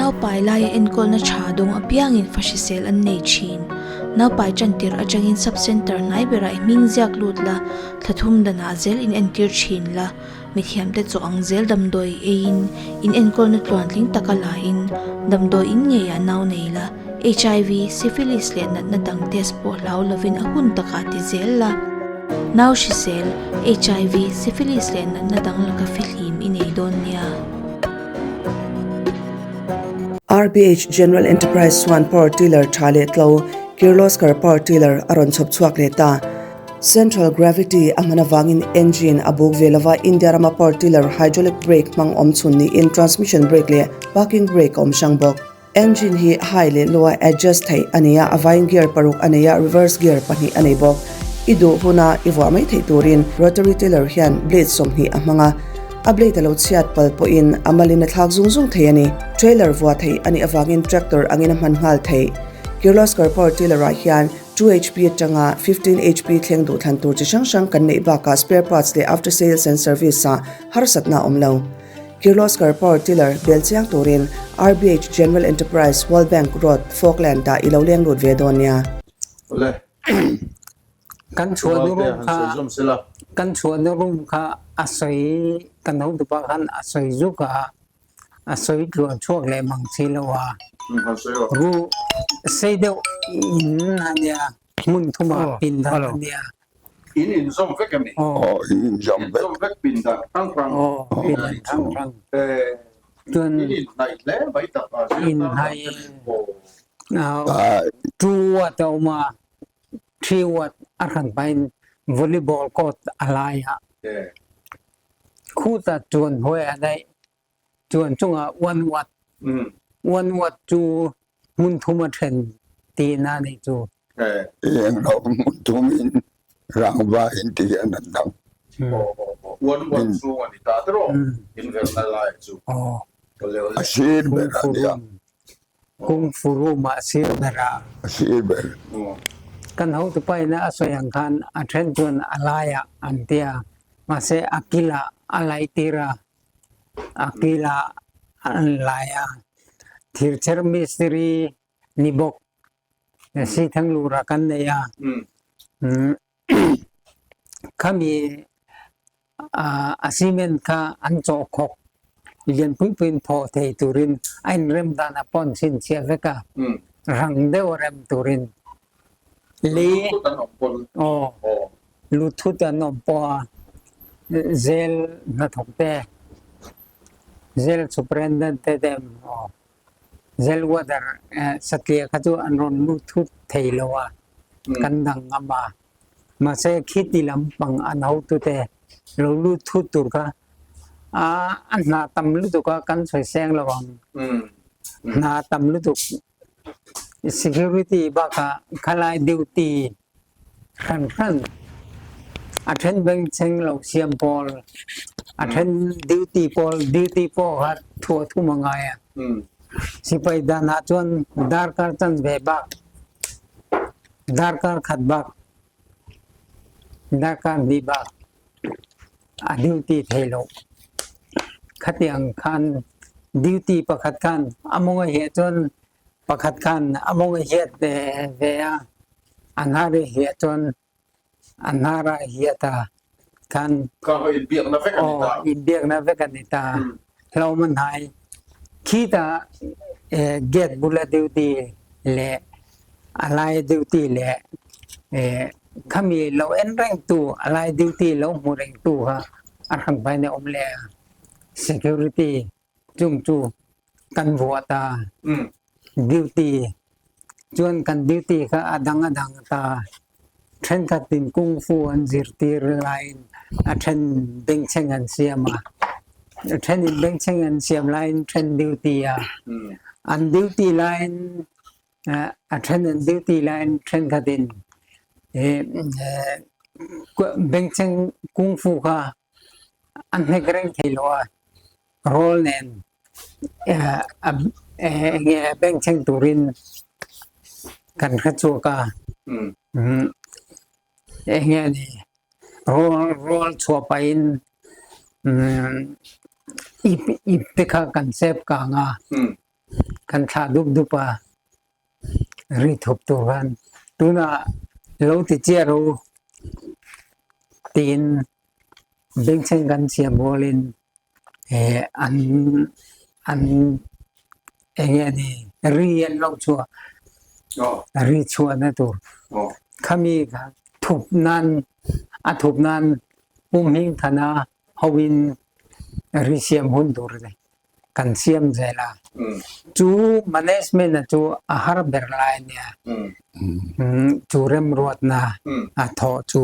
Naupai laia enkawlna tha dawng apiangin fa hrisel an nei thin. Naupai tantir atangin sub-centre hnai berah i hming ziak lut la, thla thum danah zel in entir thin la. Mithiamte chaw ang zel damdawi eiin in enkawlna tluantling taka lain damdawi in ngeiah nau nei la, HIV, syphilis leh natna dang test pawh hlau lovin a hun takah ti zel la. Nau hrisel, HIV, syphilis leh natna dang laka fihlim i nei dawn nia. RBH General Enterprise chuan Power Tiller tha leh tlo Kirloskar Power Tiller a rawn chhawp chhuak leh ta. Central gravity a hman avangin engine a buk ve lova India rama power tiller hydraulic brake hmang awm chhun niin transmission brake leh parking brake a awm hrang bawk. Engine hi high leh low a adjust theih a ni a, a vaiin gear paruk a nei a, reverse gear pahnih a nei bawk. I duh huna i vuah mai theih turin rotary tiller hian blade 20 a hmang a, a blade a lo chhiat pal pawhin a malin a thlak zung zung thei a ni. Trailer vuah theih a nih avangin tractor angin a hman nghal theih. Kirloskar power tiller-ah hian 2 HP atanga 15 HP thleng duh thlan tur chi hrang hrang kan neih bakah spare parts leh after sales and service ah harsatna a awm lo. Kirloskar Power Tiller bel chiang turin RBH General Enterprise, World Bank Road, Falkland ah i lo leng lut ve dawn nia. Awle. Kan chhuahna Rualte room han kha sawi zawm sela. Kan chhuahna room kha a sawi kan hotupa khan a sawi zuk a. A sawi tluan chhuak leh mang si lo a. Ru sei deuh in a nia, hmun thumah pin dan a nia. In inzawm vek em ni? Aw, in inzawm vek. Inzawm vek pin dan hrang hrang. Aw, pin dan hrang hrang. Chuan In inhnaih hle mai tak a, zir tan dan te nen pawh. 2 watt a awm a, 3 watt a hran pahin volleyball court a lai a. Khuta chuan hawi a daih. Chuan chungah one watt. One watt cu hmun thum a ṭhen tina nih cu. Eng lo hmun thum in rangva in ti hian an dang. One watt chung a ni ta tiraw in verna lai chu. A sir ber a nia. Kung fu room ah sir ber a. A sir ber. Kan hotupa in a sawi ang khan a ṭhen chuan a laiah an tia. Mahse a kilah a laih tir a. A kilah an lai a. Thircher mistiri ni bawk Sithanglura kan nei a. Khami a cement kha an chawh khawk lianpui puiin phawh thei turin a inrem dan a pawn chhinchhiah vek a, rang deuh a rem turin lei aw luthut an awm pawh a, zel hnathawk te zel superintendent te te aw Zel water satliah kha chu an rawn lut thut thei lo a, kan dang ngam a. Mahse khiti lampang an hotute lo lut thut tur kha a hna tam lutuk a, kan sawi seng lo ang. Hna tam lutuk security bakah khalai duty hran hran a then bengchheng lo siam pawl a then duty pawl duty pawh kha thuah thum a ngai a sipai dan ah chuan darkar chanve bak darkar khat bak darkar hnih bak a duty thei lo khatiang khan duty pakhat khan a mawng a hiah chuan Pakhat khan a mawng a hiat ve a, a hnar i hiah cun a hnar ah hiat a khan. Kha ho inbiakna vek an ni ta. Aw, inbiakna vek an ni ta. Hlawm an hai. Khi ta gate bul a duty le a lai duty le khami lo en rengtu a lai duty lo hmu rengtu kha a hrang pai in a um le a. Security Chung cu kan vuah ta. Duty cun kan duty kha a dang a dang ta. Ṭhenkhat in kung fu an zirtir lai in a ṭhen bengcheng an siam a. A ṭhen in bengcheng an siam lai in ṭhen duty a. An duty lai in a ṭhen an duty lai in ṭhenkhat in bengcheng kung fu kha an hnek reng thei lo a. Rawl nen enge bengchheng turin kan hre chhuak a, enge ni rawl chhuah pahin ip te kha kan sep kang a. kan thlah dup dup a, ri thup tur khan tunah lo ti chiah ro tiin bengchheng kan siam rualin an an eng nge ni ri an lo chhuah ri chhuahna tur khami kha thup nan a thup nan pumhing thana hoin ri siam hun tur kan siam zel a. Chu management a chu a har ber lai a nia. Chu remruatna a thawh chu.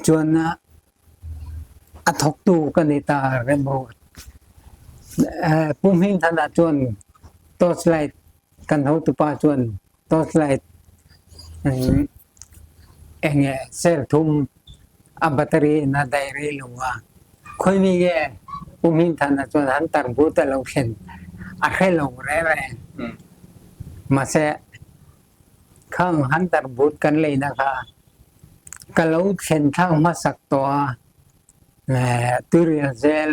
Chuan a thawktu ka ni ta remruat. Pu Hmingthana chuan torchlight kan hotupa chuan torchlight eng nge serthum a battery in a daih rei lo a, khawimi nge Pu Hmingthana chuan han tarbut a lo thlen a hre lo reng reng. Mahse khang han tarbut kan leina kha ka lo thlen thlak hmasak tawh a, tuirial zel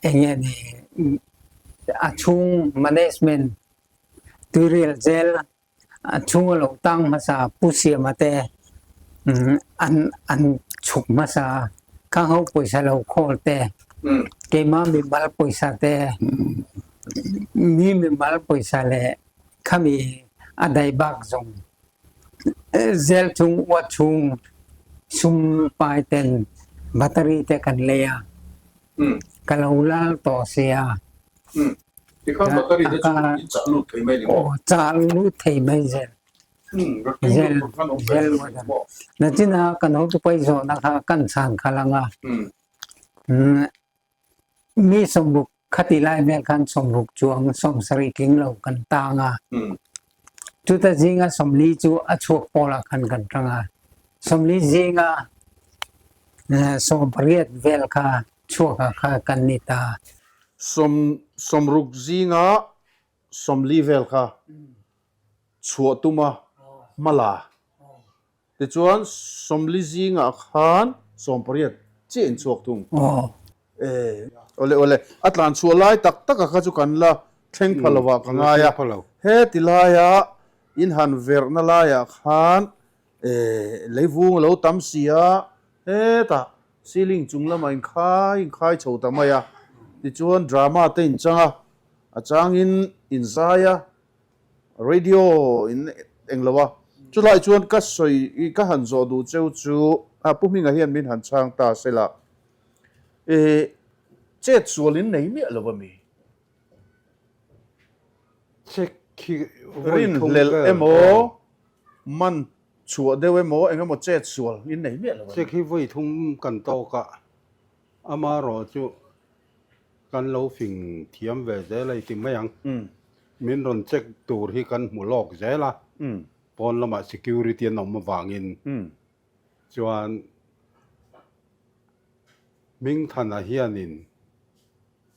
eng nge ni a chhung management tuirial zel a chhung a lo tang hmasa Pu Siama te an an chhuk hmasa khang ho pawisa lo khawl te keimah mimal pawisa te mi mimal pawisa leh khami a daih bak zawng zel chung uat chung sum pai ten battery te kan lei a ka lo lal tawh sia. Tikhan battery te chu in chah lut thei mai ni maw? Aw chah lut thei mai zel. Zel zel Nachina kan hotupa i zawhna kha kan chhan khalh ang a. Mi sawmruk khati lai vel khan sawmruk chuang sawmsarih tling lo kan tang a. Chuta zinga sawmli chu a chhuak pawlah khan kan tang a. Sawmli zinga sawmpariat vel kha chhuaka kha kan ni ta. Sawm sawmruk zinga sawmli vel kha chhuah tuma hma la. Tichuan sawmli zingah khan sawmpariat chiah in chhuak thung. E awle awle, a tlan chhuah lai tak taka kha chu kan la thleng pha lovah ka ngai a. Heti laia in han verhna laiah khan e leivung a lo tam si a, hetah ceiling chung lamah inkhai inkhai chho ta mai a. Tichuan drama te inchang a, a changin inzai a, Radio in eng lo a, chulai chuan ka sawi ka han zawh duh cheu chu a Pu Hminga hian min han chhang ta se la, e chet sual in nei miah lo a mi? Check khi vawi thum Rinhlelh emaw, man chhuah deuh emaw eng emaw chet sual in nei miah lo a mi? Check hi vawi thum kan tawk a, amaherawh chu Kan lo fing thiam ve zel a i ti mai ang. Min rawn check tur hi kan hmu lawk zel a, pawn lamah security an awm avangin chuan Hmingthana hianin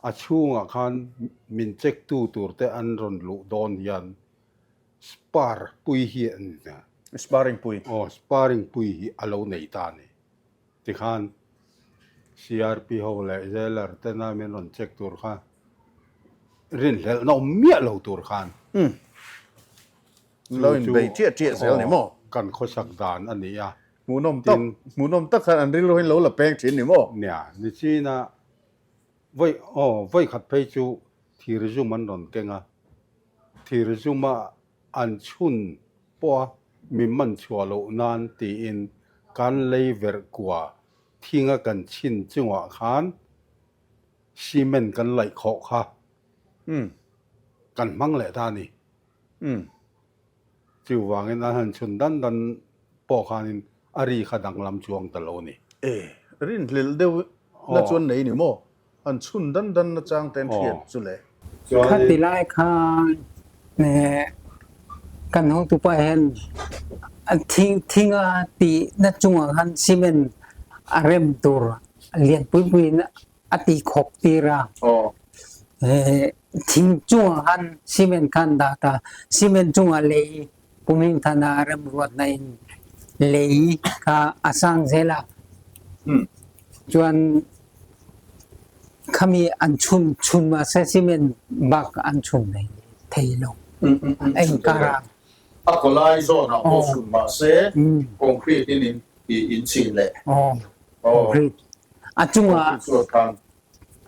a chhungah khan min check tu tur te an rawn luh dawn hian spar pui hi a ni ta. Sparring pui. Aw, sparring pui hi a lo nei ta a ni. Tikhan CRP ho leh jailer tena min rawn check tur kha rinhlelhna awm miah lo tur khan Lo inbei chiah chiah zel ni maw? Kan khawsak dan a ni a. Hmuhnawm tak, hmuhnawm tak khan an rilru hian lo la peng thin ni maw? Nia, nichina vawi aw vawi khat phei chu thir zum an rawn keng a, thir zuma An chhun pawha mi man chhuah loh nan tiin kan lei verh kua thinga kan chhin chungah khan cement kan laih khawh kha kan hmang leh ta a ni. Chuvangin an han chhun dan dan pawh khanin a ri kha danglam chuang ta lo a ni. E, rinhlelh deuh na chuan nei ni maw? An chhun dan dan na chang te an hriat chu le. Khati lai khan kan hotupa hian thinga tih na chungah khan cement a rem tur lian pui pui in a tih khawk tir a. Thing chungah khan cement khan dah ta, cement chungah lei Pumhingthana remruatna in lei kha a sang zel a. Chuan. Khami an chhun chhun mahse cement bak an chhun thei lo. A inkar ah. A kawlai zawn ah pawh chhun mahse concrete in in in chin leh. Aw concrete. A chungah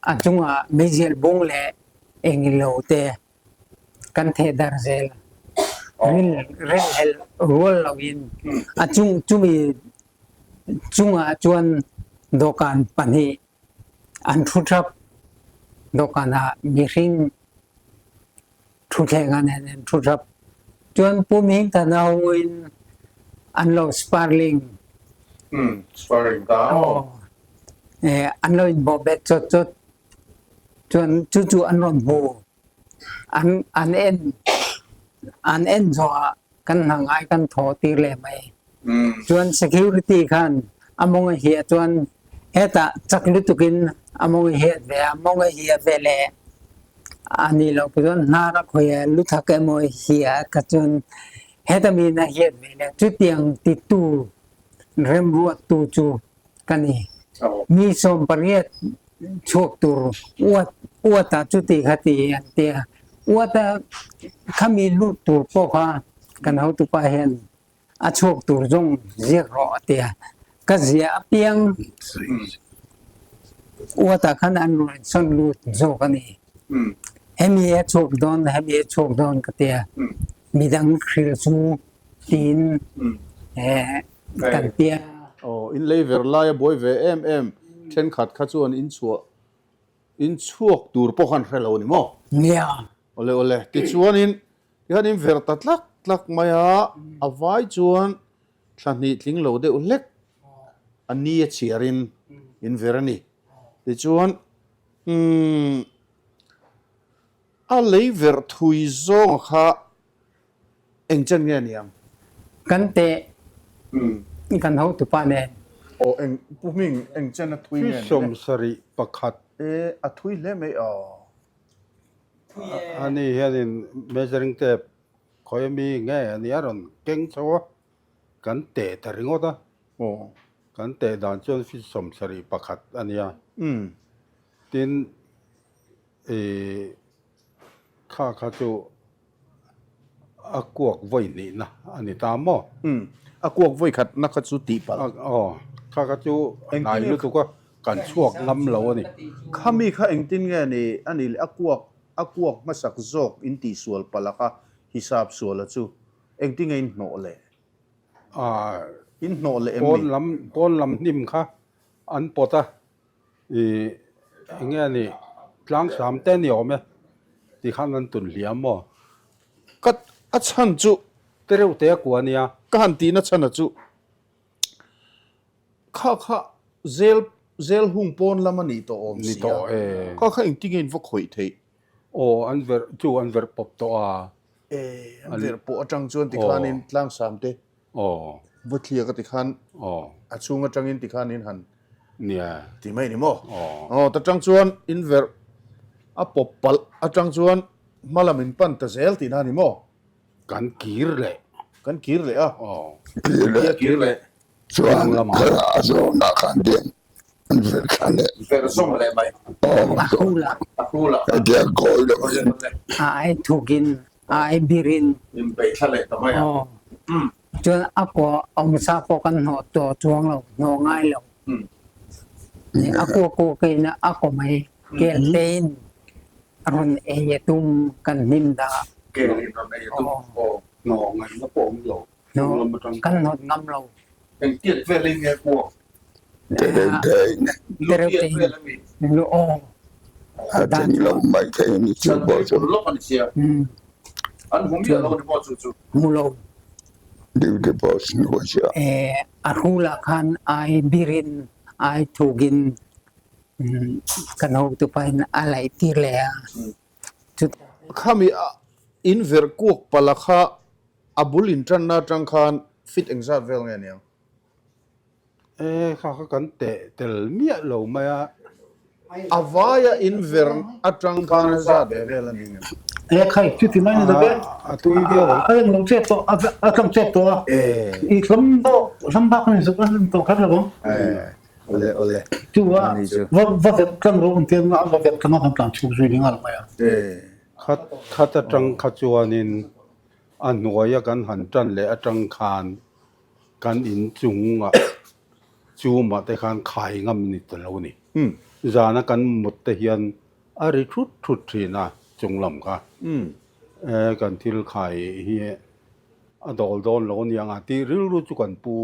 a chungah meizial bung leh engilo te kan theh darh zel. Ril rilhlelh rual loin a chung chumi chungah chuan dawhkan pahnih An ṭhu ṭhap. Dawhkan ah mihring ṭhuthleng ah nen an ṭhu ṭhap. Cun Pu Ming Than a hung in an lo sparling. Sparling ta. Aw. An lo in bawhbet cawt cawt. Cun cucu an rawn hmu. An an en an en zawh ah kan hna ngai kan thaw tir le mai. Cun security khan a mong a hiah cun hetah cak lutuk in a mong a hiat ve a mong a hiah ve le ani lo cun hnar a khoi a luthak emaw a hiah ka cun heta mi na hiat ve le cutiang titu remruattu cu kan i mi sawm pariat chuak tur uat uat ah cuti kha ti an tia uat ah khami lut tur pawh kha kan hotupa hian a chuak tur zong ziak rawh a tia ka zia apiang uat ah khan an ruan son lut zawk ani hemi a chuak dawn hemi a chuak dawn ka tia midang hril chu tiin kan tia. Aw, in lei ver laia buai ve em em thenkhat kha chuan in chhuah in chhuak tur pawh khan hre lo ni maw? Nia. Awle awle, tichuanin tikhan in ver ta tlak tlak mai a, a vai chuan thla hnih tling lo deuh hlek a ni a chhiarin in ver a ni. Tichuan umm a lei verh thui zawnga kha Eng chen nge niang? Kan teh kan hotupa nen. Aw eng Pu Hming eng chen a thui nge ni le? 70 pakhat. E a thui hle mai aw. Ani hianin measuring tape khawi ami nge ani a rawn keng chho a, kan teh ta ringawt a. Aw. Kan teh dan chuan feet 71 a nia. Tin ih kha kha chu. A kuak vawi hnihna a ni ta maw? Umm, a kuak vawi khatna kha chu tih palh. Aw, kha kha chu a hnai lutuk a, kan chhuak ngam lo a ni. Khami kha engtin nge ni a nih leh a kuak a kuak hmasak zawk in tihsual palh a kha hisap sual a chu engtin nge in hnawh leh? In hnawh leh em ni? Pawn lam pawn lam hnim kha an pawt a, Ih eng nge ni tlangsam te ni awm e ti khan an tun hliam maw? Ka a chhan chu te reuh te a kua nia. Ka han tihna chhan a chu kha kha zel zel hung pawn lam a nih tawh awm si a, kha kha engtin nge in va khawih theih? Aw an verh chu an verh pawp tawh a. E an verh pawh atang chuan tikhanin tlangsam te Aw. Va thliak a ti khan a chhung atangin ti khan in han Nia. ti mai ni maw? Aw. Aw ta tang chuan in verh a pawp palh atang chuan hma lam in pan ta zel tihna a ni maw? Kan kir leh. Kan kir leh a. Aw. Kir leh. Kir leh. Chuan a zawnah khan dian an verh thla leh. Verh zawm leh mai. Aw. A hul ah. A hul ah. Hetia kawi lo in. A ai thuk in a ai bir in. In peih thla leh ta mai a. Aw. Chuan a kua awmsa pawh kan hnawh tawh chuang lo, hnawh ngai lo. A kua kua ke in a kaw mai. Kel te in rawn ei a tum kan hnim dah. Kel in rawn ei a tum. Aw. Hnawh ngaihna pawh awm lo. Kan hnawt ngam lo. Engtiat vel in nge kuak? Tereuh te in. Tereuh te in. Lu aw. A tling lo mai thei a ni chu pawh chu. Lawk a ni sia. An hmu miah lo ni maw chu chu? Hmu lo. Duty post hnuai sia. A rul ah khan ai birin ai thugin kan hotupa in a laih tir leh a. Khami in verh kuak pala kha a bul intanna atang khan fit engzat vel nge niang? E kha kha kan teh tel miah lo mai a. A vaia in verh atang khan a zat ve vel a ni ngem? E khai chuti mai ni lo e. A tui viau ang. A englo chet tawh a tlang chet tawh a. I hlawm dawh hlawm bak a ni zuk a tawh kher lo ang. Awle awle. Chu a va va verh tlang rawh an tia nga a va verh tlang a kan tlan chhuk zui ni nghal mai a. Khat khat atang kha chuanin a hnuaia kan han tan leh atang khan kan inchungah chumah te khan khai ngam ni ta lo ni. Zana kan mut te hian a ri thut thut thin a chung lam kha. Kan thil khai hi a dawl dawn lo aniang a tih rilru chu kan pu.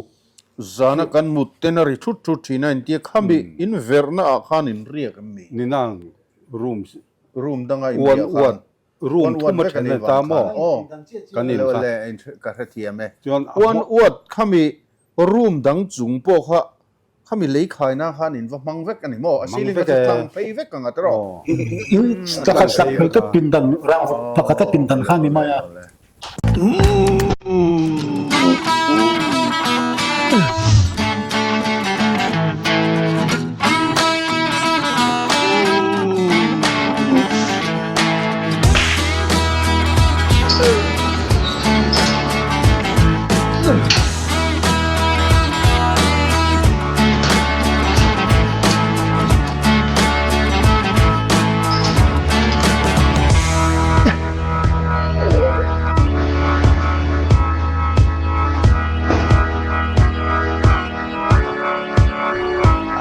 Zana kan mut ten a ri thut thut thin a intia khami inverhna ah khan in riak em ni? Ninang room room danga in riah khan room thum a then a ta maw? Kan in kha. Ka hrethiam e. Chuan uan uat khami room dang chung pawh kha khami lei khaina khan in va hmang vek a ni maw? A ceiling kha chu tlang phei vek ang a tawh. In pakhat sak phei te pindan rang pakhat a pindan kha a ni mai a.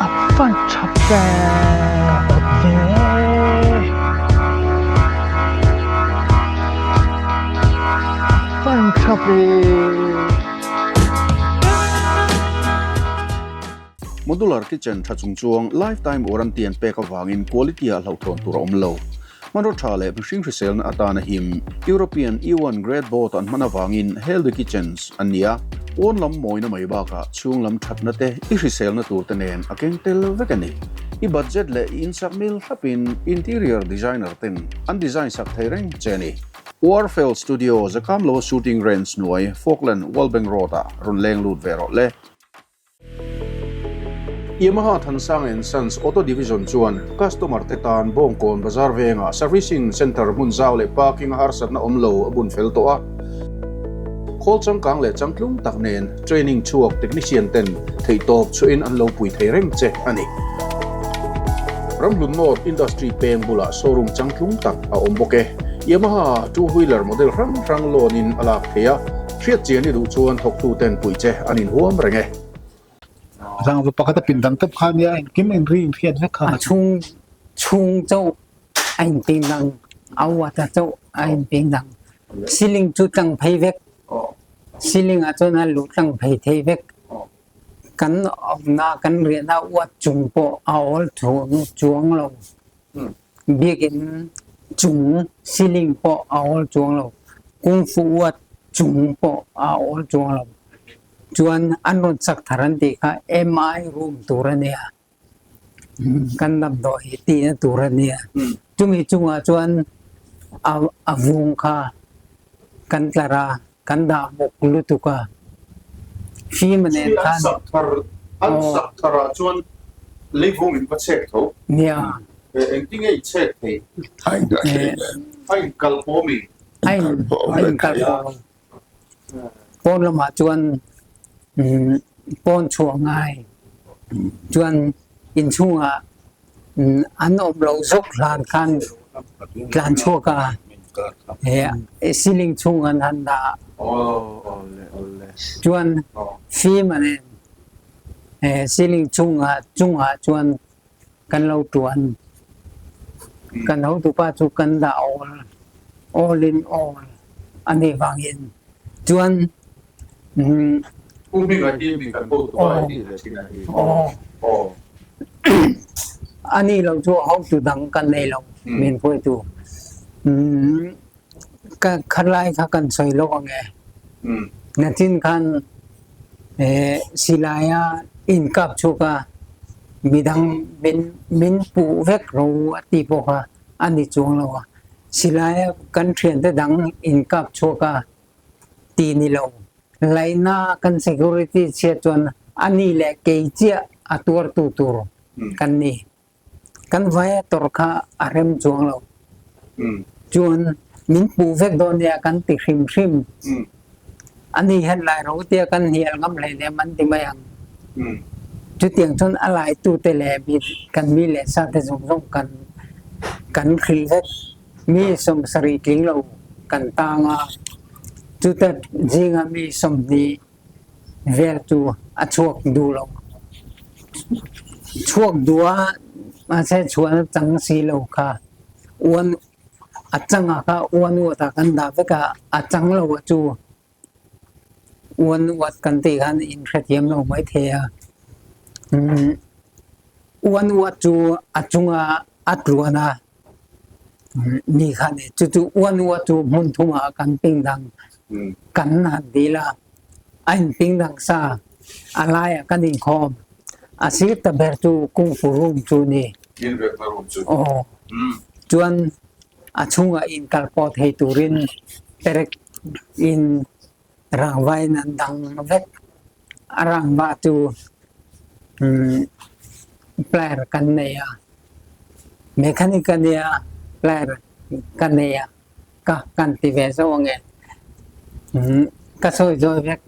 A fan tha ve ve. A fan tha ve. Modular kitchen tha chung chuang lifetime warranty an pek avangin quality ah hlauhthawn tur a awm lo. Hmanraw tha leh mihring hriselna atana him European E1 grade board an hman avangin Healthy Kitchens an ni a, pawn lam mawina mai bakah chhung lam thatna te i hriselna tur te nen a keng tel vek a ni. I budget leh i insak mil thlapin interior designer ten an design sak thei reng che a ni. Warfel Studio Zakamlo Shooting Range hnuai Falkland World Bank Road ah rawn leng lut ve rawh le. Yamaha Thansang and Sons Auto Division chuan customer te tan Bawngkawn Bazar vengah Servicing Centre hmun zau leh parking a harsatna awm lo a bun fel tawh a. Khawl changkang leh changtlung tak nen training chhuak technician ten theihtawp chhuahin an lo pui thei reng che a ni. Ramhlun North Industry peng bulah showroom changtlung tak a awm bawk e. Yamaha two wheeler model hrang hrang loan in a lak thei a. Hriat chian i duh chuan thawktu ten puih che an inhuam reng e. Rangva pakhat a pindan tawp kha nia engkim in ri in hriat vek kha. A chhung chhung chauh a in pindang, a uat a chauh a in pindang. Ceiling chu tlang phei vek. Ceiling ah chuan a luh tlang phei thei vek. Kan awmna kan riahna uat chung pawh a awl chuang lo. Biakinn cung ceiling pawh a awl chuang lo. Kungfu uat cung pawh a awl chuang lo. Chuan an rawn sak thar an tih kha MI room tur a nia. Kan damdawi tihna tur a nia. Chumi chungah chuan a vung kha kan tlar a, kan dah bawk lutuk a. Fim a nen khan. An sak thar, an sak thar ah chuan leivung in va chek tho. Nia. Engtin nge i chek thei? A in kal pawh mi? A in kal pawh lo. Pawn lamah chuan pawn chhuah ngai chuan inchhungah an awm loh zawk hlan khan tlan chhuak a, ceiling chhung an han dah a, chuan fim an en ceiling chungah chungah chuan kan lo tuan. Kan hotupa chu kan dah awl, all in all a nih vangin chuan a nih lo chu hotu dang kan nei lo min hruaitu. Khalai kha kan sawi lawk ang e. Nachin khan silai a inkap chhuak a, midang min puh vek ro a tih pawh kha a ni chuang lo a. Silai a kan thiante dang inkap chhuak a tih ni lo. Laihna kan security chhiat chuan a ni leh kei chiah a tuartu tur kan ni. Kan vai a tawrh kha a rem chuang lo. Chuan min hmuh vek dawn nia kan ti hrim hrim. Ani hian Lairo tia kan hnial ngam hleinem an ti mai ang. Chutiang chuan a laitute leh mi kan mi leh sate zawng zawng kan kan hrilh vek. Mi 70 tling lo kan tang a, chuta zinga mi 20 vel chu a chhuak duh lo. Chhuak duh a, mahse chhuahna chang si lo kha uan a changa kha uan uat ah kan dah vek a, a chang lo a chu Uan uat kan tih khan in hrethiam lo mai thei a. Uan uat chu a chunga a tluan a mi kha ni. Chu chu uan uat chu hmun thumah kan pingdang kan han dil a. A in pingdang sa a laiah kan inkhawm. A sir ta ber chu kung fu room chu ni. Aw. Chuan A chhungah inkal pawh thei turin perek in rangva in an dang vek. A rangva chu plier kan nei a, mechanic a nia plier ka nei a, ka kan ti ve zauh ange. Ka sawi zawi vek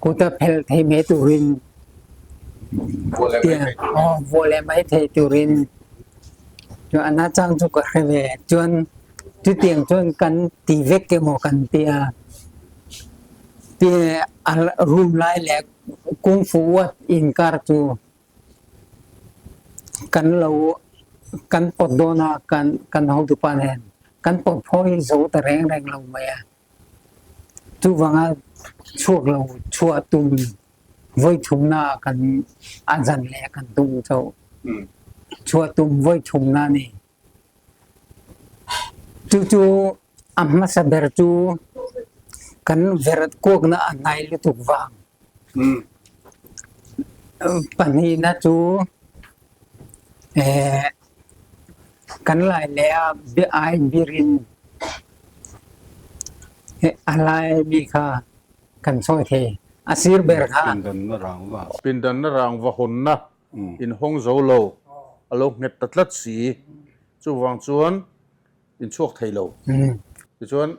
kut a phel thei mai turin aw vuah leh mai thei turin. Chuan a nachang chu ka hre ve. Chuan chutiang chuan kan ti vek emaw kan ti a, ti a room lai leh kung fu uat inkar chu kan lo kan pawt dawn a kan kan hotupa nen kan pawt phawi zo ta reng reng lo mai a. Chuvanga chhuak lo chhuah tum Voi thumna ah kan a zan le kan tum cho. Chuah tum voi thumna ni. Cucu a hmasa ber cu kan ver kuakna a hnai lutuk vang. Pahnihna cu kan lai le ah bia-ai bir in a lai mi kha Kan sawi thei. A sir ber kha. Pindanna rangva. Pindanna rangva hawnna in hawng zo lo, a lo nghet ta tlat si. Chuvang chuan in chhuak thei lo. Tichuan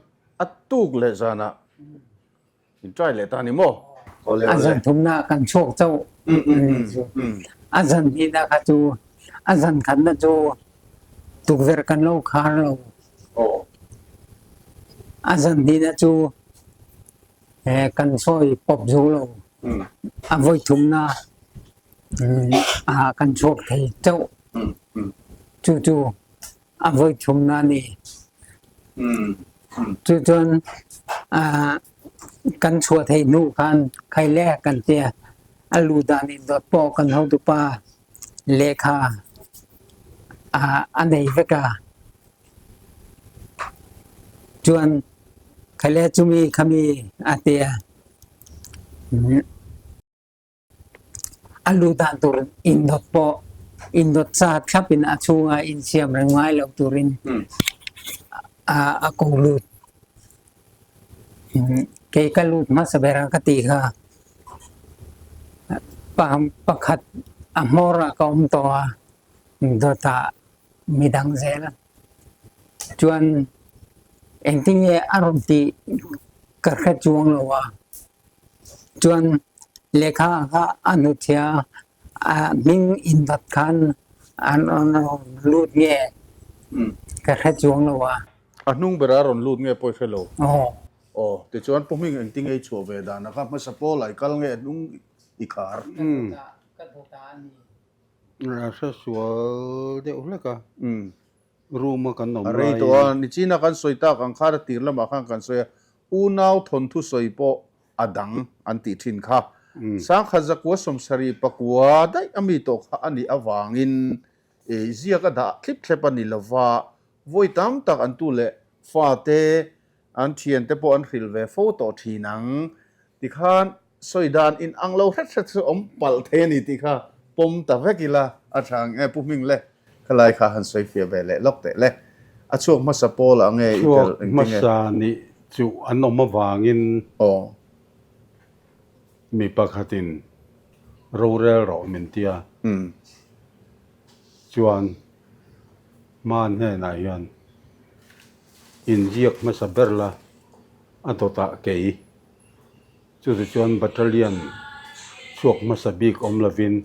a tuk leh zanah in try leh ta a ni maw? A zan thumna kan chhuak chauh. A zan hnihna kha chu a zan khatna chu tukverh kan lo khar lo. A zan hnihna chu kan sawi pawp zo lo. A voi thumnak ah kan chuak thei chauh. Cucu a voi thumnak ni. Cucun kan chuah thei hnu khan khai le kan tia. A lu dan in dawt pawh kan hotupa lehkha a nei vek a. Chuan khaile chumi khami a ti a. A lu dan tur indawt pawh indawt sa thlap in a chhungah in siam reng ngai lo turin a ko lut. Kei ka lut hmasa ber a ka ti kha pakhat a hmawr ah ka um tawh a, dawt ah midang zel. Chuan engtin nge a rawn tih ka hre chuang lo a, chuan lehkha kha a hnutchhiah a, a hming indawt khan an rawn lut nge ka hre chuang lo a. A hnung bera rawn lut nge pawh i hre lo. Aw, tichuan Pu Hming engtin nge i chhuah ve dan a kha hmasa pawl ah i kal nge a hnung i khar? Ka dawt a ni. A hre sual deuh hlek a, room a kan awm A rei tawh a, nichina kan sawi tak ang khan a tir lamah khan kan sawi a, unau thawnthu sawi pawh a dang an tih thin kha. Sangkhat zakua 70 pakua daih a mi tawh kha a nih avangin ziak a dah thlip thlep a ni lova, vawi tam tak an tu leh fate An thiante pawh an hrilh ve fo tawh thin ang. Tikhan sawi dan in ang lo hret hret chu awm palh thei a ni tih kha pawm ta vek ila a tha ang e. Pu Hming le, khalai kha han sawi fiah ve leh lawk teh le. A chhuak hmasa pawl ah nge i tel Chhuak engtin nge? hmasa nih chu an awm avangin mi pakhatin rorel rawh min ti a. Chuan hman hnenah hian Inziak hmasa ber la a dawtah kei. Chutichuan Battalion chhuak hmasa bik awm lovin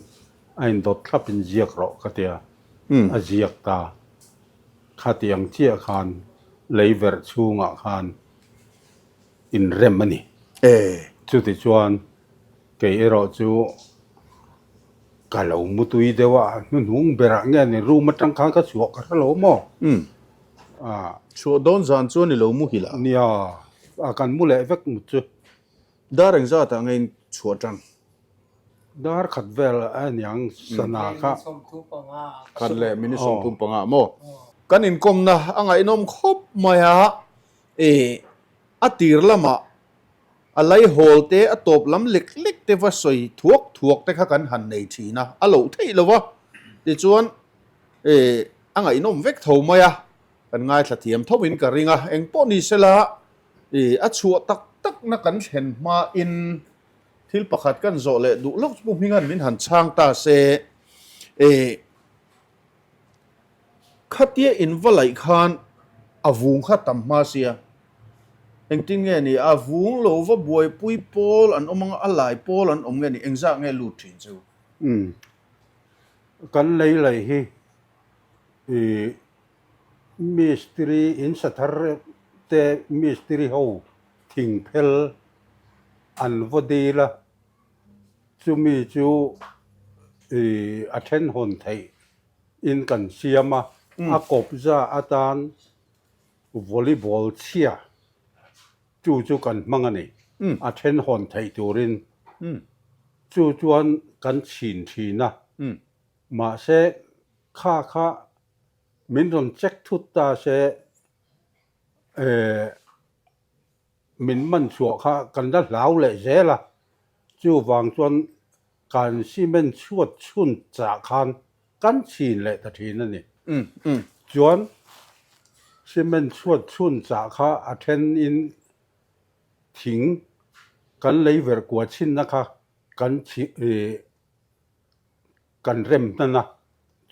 A indawt thlap in ziak rawh ka tia, a ziak ta. Khatiang chiah khan lei verh chhungah khan inrem a ni. Chutichuan kei erawh chu ka lo mutui deuh a, hnuhnung berah nge ni room atang khan ka chhuah ka hre lo maw? Chhuah dawn zan chuan i lo muhil a? Nia, kan mu leh vek mut chu. Dar engzatah nge in chhuah tan? Dar khat vel a niang sana kha. Khat leh minute 35 maw? Kan inkawmna a ngaihnawm khawp mai a, e a tir lamah a laihawl te a tawp lam lek lek te va sawi thuak thuak te kha kan han nei thin a, a loh theih lo va, tichuan e a ngaihnawm vek tho mai a, kan ngaithla thiam tho in ka ring a, engpawh ni sela I a chhuah tak takna kan thlen hmain thil pakhat kan zawh leh duh lawk chu Pu Hminga'n min han chhang ta se, I khatia in va laih khan a vung kha tam hma sia, engtin nge ni a vung lo va buaipui pawl an awm anga a lai pawl an awm nge ni, engzah nge lut thin chu? Umm, kan lei laih hi i Mistiri in sa thar te mistiri ho thing phel an vaw dil a, chumi chu ih a then hawn theih in kan siam a, a kawpza atan volleyball chhia chu chu kan hmang a ni, a then hawn theih turin chu chuan kan chhin thin a, mahse kha kha Min rawn check thut ta se, eh, min man chhuah kha kan la hlau leh zel a, chuvang chuan kan cement chhuat chhun chah khan kan chhin leh ta thin a ni. Chuan cement chhuat chhun chah kha a then in thing kan lei verh kua chhinna kha kan chhi, eh, Kan rem hnan a,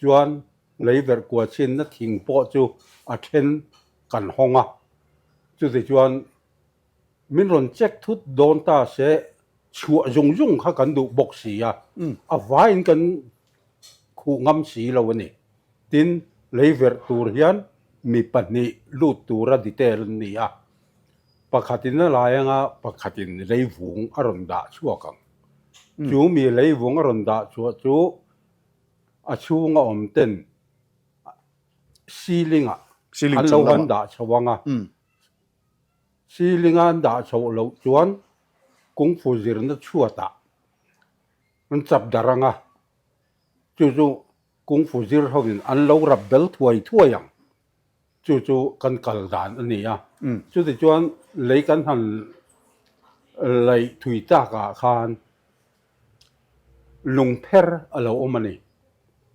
chuan lei verh kua chinna thing pawh chu a then kan hawng a, chutichuan min rawn check thut dawn ta se chhuah zung zung kha kan duh bawk si a, a vaiin kan khuh ngam si lo a ni. Tin, lei verh tur hian mi pahnih lut tura detail an ni a, pakhatin a lai anga pakhatin lei vung a rawn dah chhuak ang. Chu mi leivung a rawn dah chhuah chu a chhunga awm ten ceiling ah an lo han dah chho ang a, ceiling a an dah chhoh loh chuan kungfu zirna chhuatah an chap darh ang a, chu chu kungfu zir hovin an lo rap bel thuai thuai ang. Chu chu kan kal dan a ni a. Chutichuan lei kan han laih thui takah khan lungpher a lo awm a ni.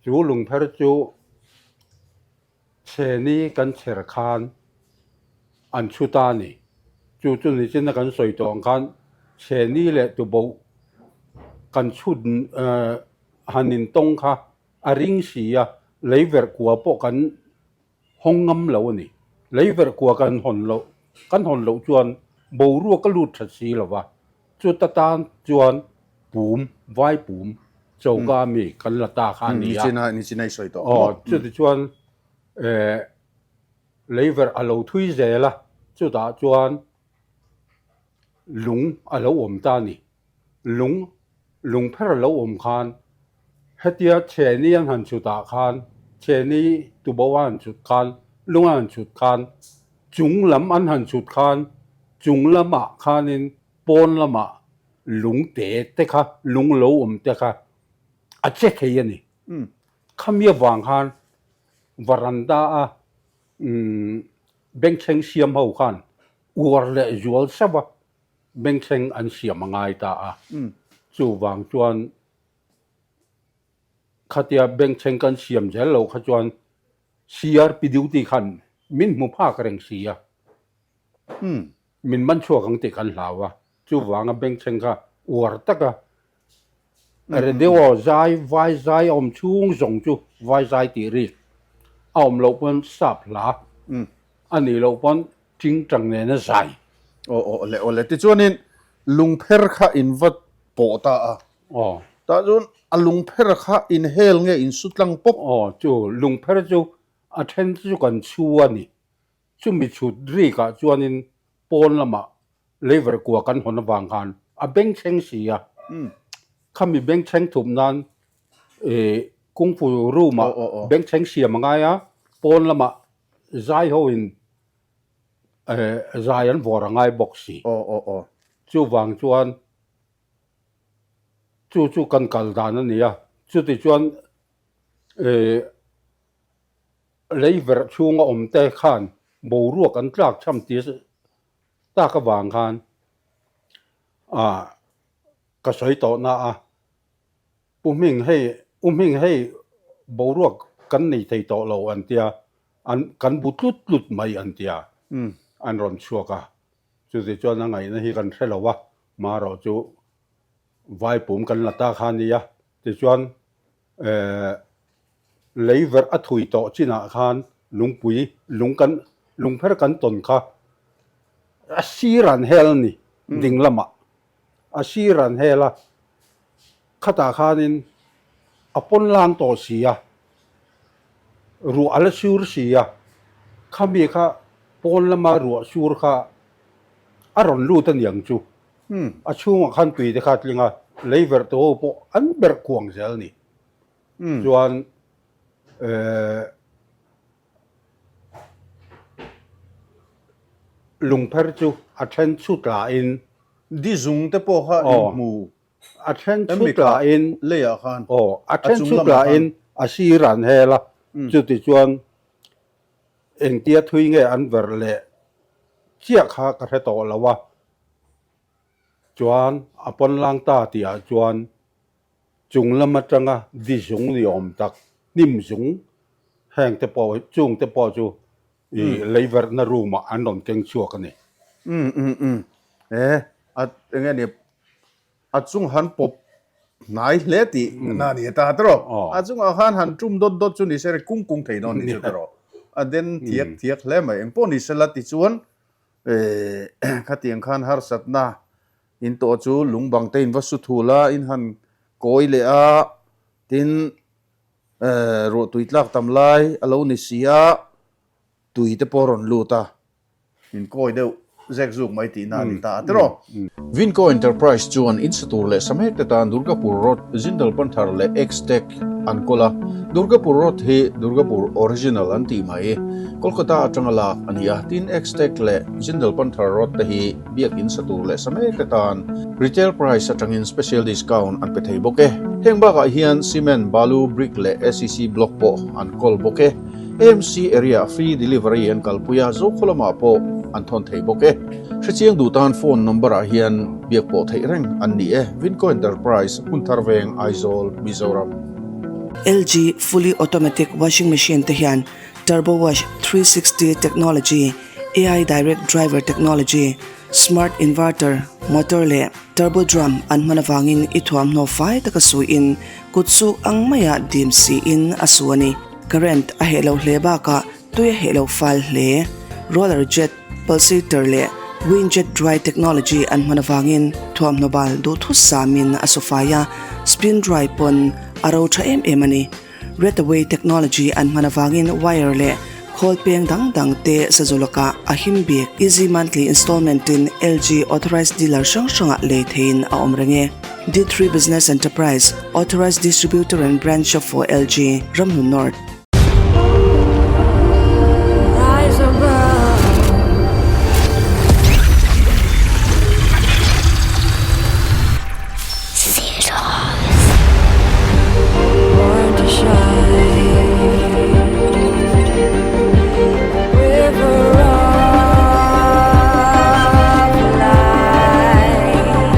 Chu lungpher chu chheni kan chher khan an chhu ta a ni. Chu chu nichina kan sawi tawh ang khan chheni leh tuboh kan chhut han intawng kha a ring si a, lei verh kua pawh kan hawng ngam lo a ni. Lei verh kua kan hawn loh, kan hawn loh chuan boruak a lut that si lo va, chuta tan chuan pum, vai pum, choka mi kan la ta kha a ni a. Aw, chutichuan eh lei verh a lo thui zel a, chutah chuan lung a lo awm ta a ni. Lung, lungpher a lo awm khan hetia chheni an han chhutah khan, chheni tubo a han chhut khan, lung a han chhut khan, chung lam an han chhut khan, chung lamah khanin pawn lamah lung te te kha, lung lo awm te kha a che thei a ni. Khami avang khan varanda a bengchheng siam ho khan uar leh zual sauh a, Bengthleng an siam a ngai ta a, chuvang chuan khatia bengthleng kan siam zel lo kha chuan CRP duty khan min hmu phak reng si a, min man chhuak ang tih kan hlau a, chuvanga bengthleng kha uar taka Radio zai vai zai a awm chhung zawng chu vai zai tih rik a awm loh pawn sap hla a nih loh pawn tingtang nena zai. Aw aw le aw le tichuanin lungpher kha in va pawh ta a. Aw. Tah chuan a lungpher kha inhel nge insu tlang pawp? Aw, chu lungpher chu a then chu kan chhu a ni. Chumi chhut rikah chuanin pawn lamah leiver kua kan hawn avang khan a bengchheng si a. Khami bengchheng thup nan ih kungfu room ah bengchheng siam a ngai a, pawn lamah zai ho in zai an vawr a ngai bawk si. Chuvang chuan chu chu kan kal dan a ni a, chutichuan ih Lei verh chhunga awmte khan boruak an tlak cham ti tak avang khan ah ka sawi tawh na a, Pu Hming hei U Hming hei boruak kan nei thei tawh lo an tia, an kan bu tlut tlut mai an tia an rawn chhuak a, chuti chuan a ngaihna hi kan hre lo a, marawh chu vaipum kan la ta kha a nia, tichuan eh. Lei verh a thui tawh chinah khan lungpui lung kan lungpher kan tawn kha a sir an hel a ni ding lamah a sir an hel a khatah khanin a pawn lang tawh si a ruah a la sur si a khami kha pawn lama ruah sur kha a rawn lut a niang chu a chhungah khan tui te kha a tling a lei verh tu ho pawh an berh kuang zel a ni. Chuan lungpher chu a then chhut lahin. Di zung te pawh kha in hmu. A then chhut lahin. Leiah khan. Aw, a then chhut lahin a sir an hel a, chuti chuan engtia thui nge an verh leh chiah kha ka hre tawh lo a. Chuan a pawn lang ta tihah chuan Chung lam atanga di zung ni awm tak, hnim zung heng te pawh chung te pawh chu i leiverhna room ah an rawn keng chhuak a ni. Umm umm umm e a enge ni a chung han pawp hnai hle tih na ni ta tawh a chungah khan han tum dawt dawt chu ni se ri kung kung thei dawn ni chu tawh a den thiak thiak hle mai engpawh ni sela tichuan khatiang khan harsatna In tawh chu lung bang te in va su thul a, in han kawi leh a, tin ruah tui tlak tam lai a lo ni si a, tui te pawh a rawn lut a, in kawi deuh zek zuk mai tihna a ni ta a tiraw. Vinco Enterprise chuan in sa tur leh sa mek te tan Durgapur Road, Jindal Panthar leh X-Tech an kawl a, Durgapur Road hi Durgapur Original an tih mai. Kolkata atanga lak a ni a, tin X-Tech leh Jindal Panthar Road te hi Biakinn sa tur leh sa mek te tan retail price atangin special discount an pe thei bawk e. Heng bakah hian cement, balu, brick leh ACC block pawh an kawl bawk e. AMC area free delivery an kalpui a, Zokhaw lamah pawh an thawn thei bawk e. Hrechiang duh tan phone number ah hian biak pawh theih reng an ni e. Vinco Enterprise, Hmunthar Veng, Aizawl, Mizoram. LG Fully Automatic Washing Machine te hian Turbo Wash 360 Technology, AI Direct Driver Technology, Smart Inverter, Motor leh Turbo Drum an hman avangin i thuamhnaw fai taka suiin kut suk ang maia dim siin a su a ni. Current a heh lo hle bakah tui a heh lo fal hle. Roller Jet, Pulsator leh Wind Jet Dry Technology an hman avangin thuamhnaw bal duhthusamin a su fai a, spin dry pawn a ro tha em em a ni. Redaway technology an hman avangin wire leh khawl peng dang dang te sazu lakah a him bik. Easy monthly installment in LG authorized dealer hrang hrangah lei theiin a awm reng e. D3 Business Enterprise, Authorized Distributor and Branch Shop for LG, Ramhlun North.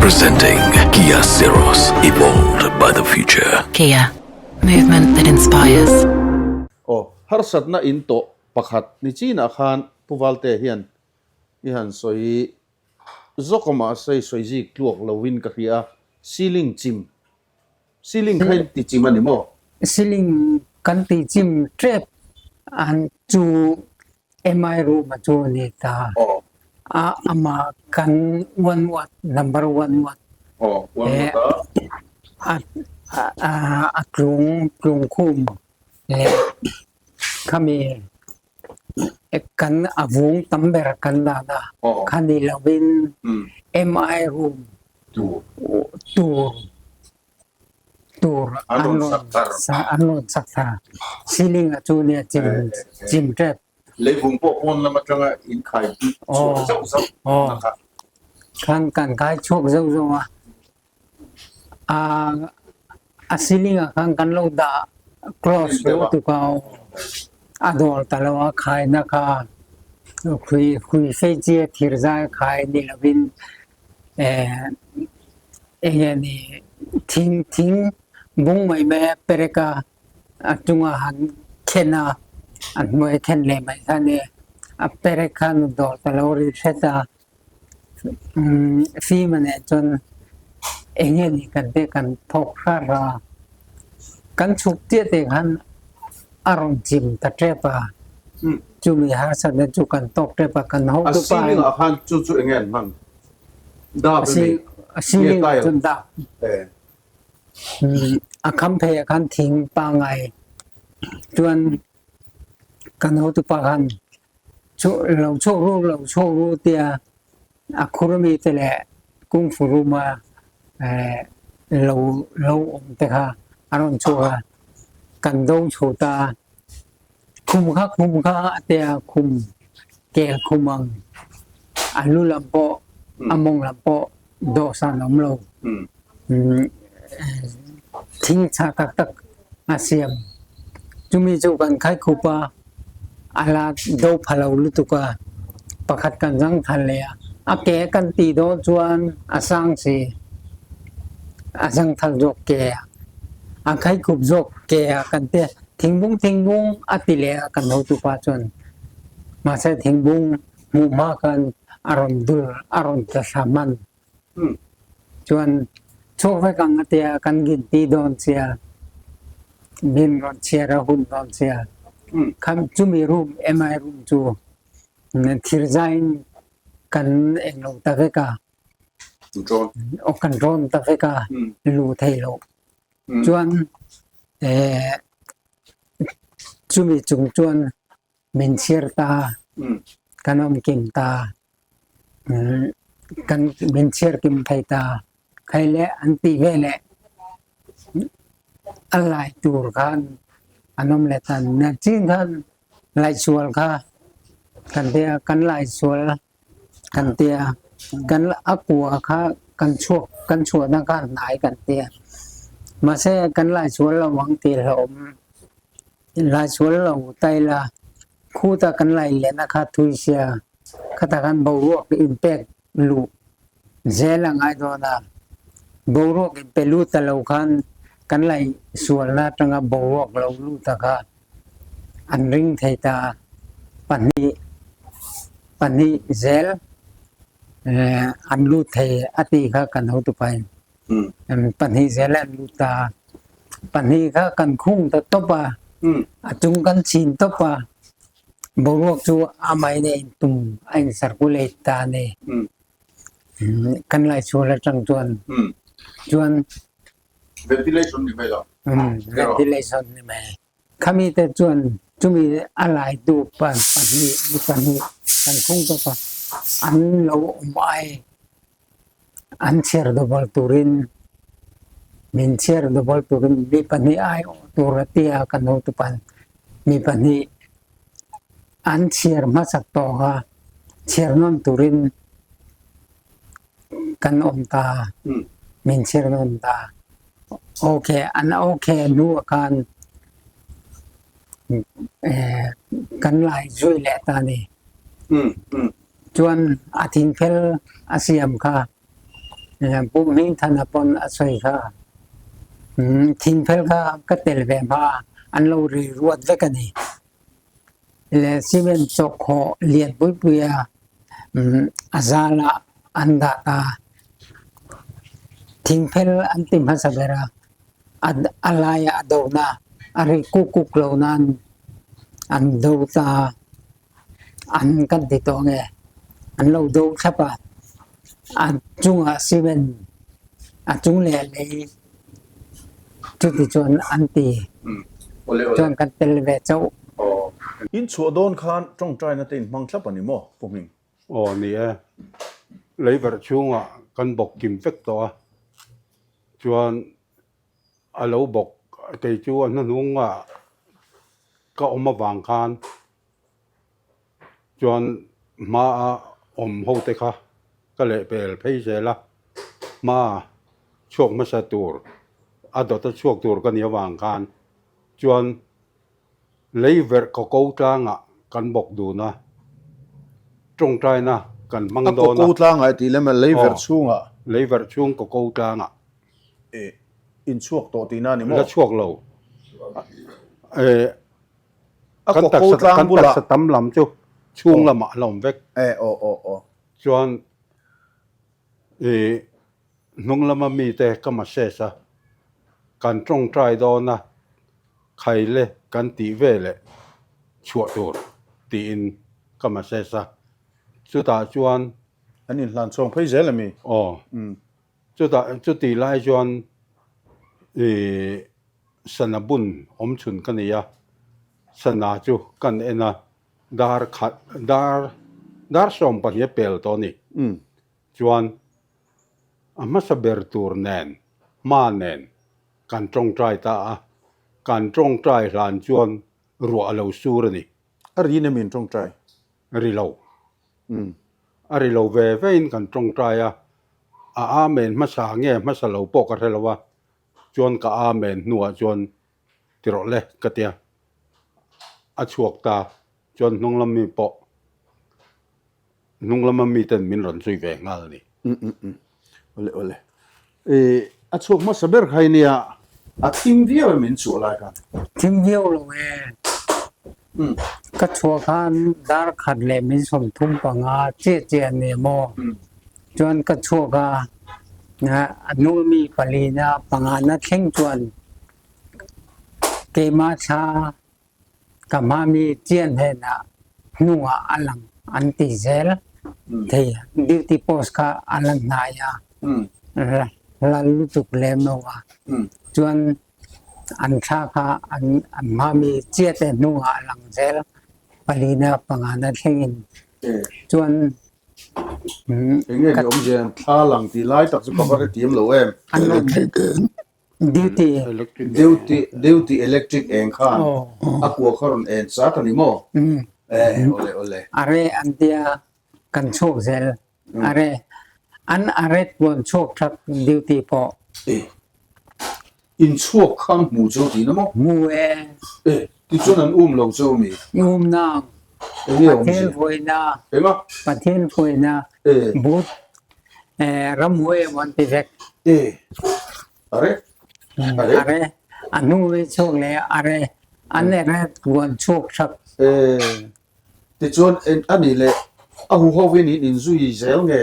Presenting Kia Syros, evolved by the future. Kia, movement that inspires. Aw, harsatna in tawh pakhat ni chinah khan Pu Valte hian i han sawi Zawk a mahse i sawi zik tluak lovin ka hria a, ceiling chim, ceiling kha in ti chim a ni maw? Ceiling kan ti chim tep an chu MI room a chu a ni ta. A amah kan one watt, number one watt. Aw, one watt a. A tlung tlung khum leh khami kan a vung tam ber kan dan a, khani lovin MI room tur tur an rawn an rawn sak thar ceiling ah chu nia chim chim tep. Leivung pawh pawn lam atanga in khai chhuak zauh zauh na kha. Khan kan khai chhuak zauh zauh a. A ceiling ah khan kan lo dah close lo tuk a aw. A dawl ta lo a khaina kha hui hui fei chi a thir zai khai ni lovin enge ni thing thing bung mai mai a perek a a chungah han khen a a hnuai khen leh mai kha a ni. A perek khan dawl ta lo ri hret a. Fim a nen chuan eng nge ni kan te kan thawk hrat a, kan chhuk chiah te khan a rawn chim ta tep a, chumi harsatna chu kan tawk tep a, kan ho A tu pa ceiling ah khan chu chu eng nge an hman? Dap A emaw a ceiling ah nge tile? chuan dap. A kham phei ah khan thing pangngai chuan kan hotupa khan Lo chuak ru, lo chuak ru tiah a khurmi te le kungfu room ah lo lo um te kha a rawn chuak a. Kan do chho ta. Khum kha khum kha a tiah khum kel khum ang. A lu lam pawh a mawng lam pawh dawhsan a um lo. Thing chah taktak a siam. Cumi cu kan khai khup ah a la do pha lo lutuk a pakhat kan zang than le ah a ke kan ti dawh cun a sang si. A zangthal zawk ke ah a khai khup zawk ke ah kan ti. Thingbung thingbung a ti le ah kan hotu pa cun mahse thingbung hmuhma khan a rawn dul a rawn tla thla hman. Chuan chuak vek ang a tia kan ginti dawn sia min rawn chhiar a hun dawn sia khan chumi room MI room chu thirzai in kan englo ta vek a kan rawn ta vek a lu thei lo chuan chumi chung chuan min chhiar ta kan awm kim ta Kan min chhiar kim thei ta. Khai le an ti ve le a lai tur khan an um le tan. Na chin khan lai sual kha kan tia kan lai sual kan tia kan a kua kha kan chuak kan chuahnak kha nai kan tia. Mahse kan lai sual lo ang ti hlawm. Lai sual lo tai la Khuta kan lai len a kha thui sia. Khata khan boruak in pek luh zel a ngai dawn a. Boruak in pe lut ta lo khan kan laih sualna atanga boruak lo lut a kha an ring thei ta pahnih pahnih zel an lut thei a tih kha kan hotupa in Pahnih zel an lut ta. Pahnih kha kan khung ta tawp a. A cung kan chin tawp a. Boruak cu amah in a in tum, a in circulate ta ne. Kan lai sual atang chuan. Chuan ventilation ni mai lo. Ventilation ni mai. Khami te chuan chumi a laitu pa pahnih mi pahnih kan khung tawp a, an lo awm ai. An chhiar double turin min chhiar double turin mi pahnih ai awh tur a tia kan hotupan mi pahnih an chhiar hmasak tawh kha chhiar nawn turin kan awm ta, min chhiar nawn ta. Okay, an okay hnu ah khan kan lai zui leh ta ni. Chuan a thingphel a siam kha Pu Hmingthana pawn a sawi kha thingphel kha ka tel ve hma an lo ri ruat vek a ni. Le cement chawkkhawh lian pui pui a a zal ah an dah ta. Thingphel an ti hmasa ber a, a lai ah a do na, a ri kuk kuk lo nain an do ta. An kan ti tawh nge an lo do thlap a, a cungah cement a cung le a lei. Chuti chuan an ti. Chuan kan tel ve chauh. In chhuah dawn khan tawngtaina te in hmang thlap a ni maw, Pu Hming? Aw ni e, leiverh chhungah kan bawk kim vek tawh a, chuan a lo bawk kei chu a hnuhnungah ka awm avang khan Chuan hmaa awm ho te kha ka lehpel phei zel a, hma chhuak hmasa tur a dawta chhuak tur ka nih avang khan chuan lei verh kaw ko tlangah kan bawk dun a, tawngtaina kan hmang dawn a. A kaw ko tlangah i tih lem a, lei verh chhungah. Lei verh chhung kaw ko tlangah. In chhuak tawh tihna a ni maw? La chhuak lo. A Kan kaw ko taksa tlang kan bulah. taksa tam lam chu chhung lamah a la awm vek. E aw aw aw. Chuan i hnung lama mite ka massage a, kan tawngtai dawn a, khaile kan tih veleh chhuah tur tiin ka massage a, chutah chuan. An inhlan chhawng phei zel ami? Aw. Chutah chutih lai chuan i. Sana bun awm chhun ka nei a, sana chu kan en a, dar khat dar dar 12 a pel tawh a ni. Chuan a hmasa ber tur nen hma nen kan tawngtai ta a, kan tawngtai hlan chuan ruah a lo sur a ni. A ri nem in tawngtai? Ri lo. A ri lo ve vein kan tawngtai a, a amen hmasa nge hmasa lo pawh ka hre lo a, Chuan ka amen hnuah chuan ti rawh le ka tia. A chhuak ta chuan hnung lam mi pawh hnung lama miten min rawn zui ve nghal a ni. Um um um awle awle. I a chhuak hmasa ber kha i nia a thim viau em in chhuah lai khan? Thim viau lo e. Ka chhuah khan dar khat leh min 35 chiah chiah a ni maw? Chuan ka chhuak a, a hnung mi palina pangana thleng chuan keimah thla ka hma mi chian hnenah hnungah a lang an ti zel thei. Duty post kha a la hnai a, la lutuk lem lo a. Chuan an thla kha an hma mi chiate hnungah a lang zel palina pangana thlengin. Chuan Enge ni awmzia an thla lang tih lai tak chu ka va hrethiam lo em. Duty. Duty duty electric eng khan a kua kha rawn en chat a ni maw? E awle awle. Are an tia kan chhuak zel. Are an are puan chhuak thak duty pawh. E In chhuak khan hmu cheu tih na maw? Hmu e. E, tichuan an um lo cheu mi? Um nang. Enge awm Pathian hruaina. Enga? Pathian hruaina. E. But e ramhuai emaw an ti vek. E. Are? Are? Are. A hnu ve chhuak leh are. An ere puan chhuak thak. E. Tichuan a nih leh a huho in in inzui zel nge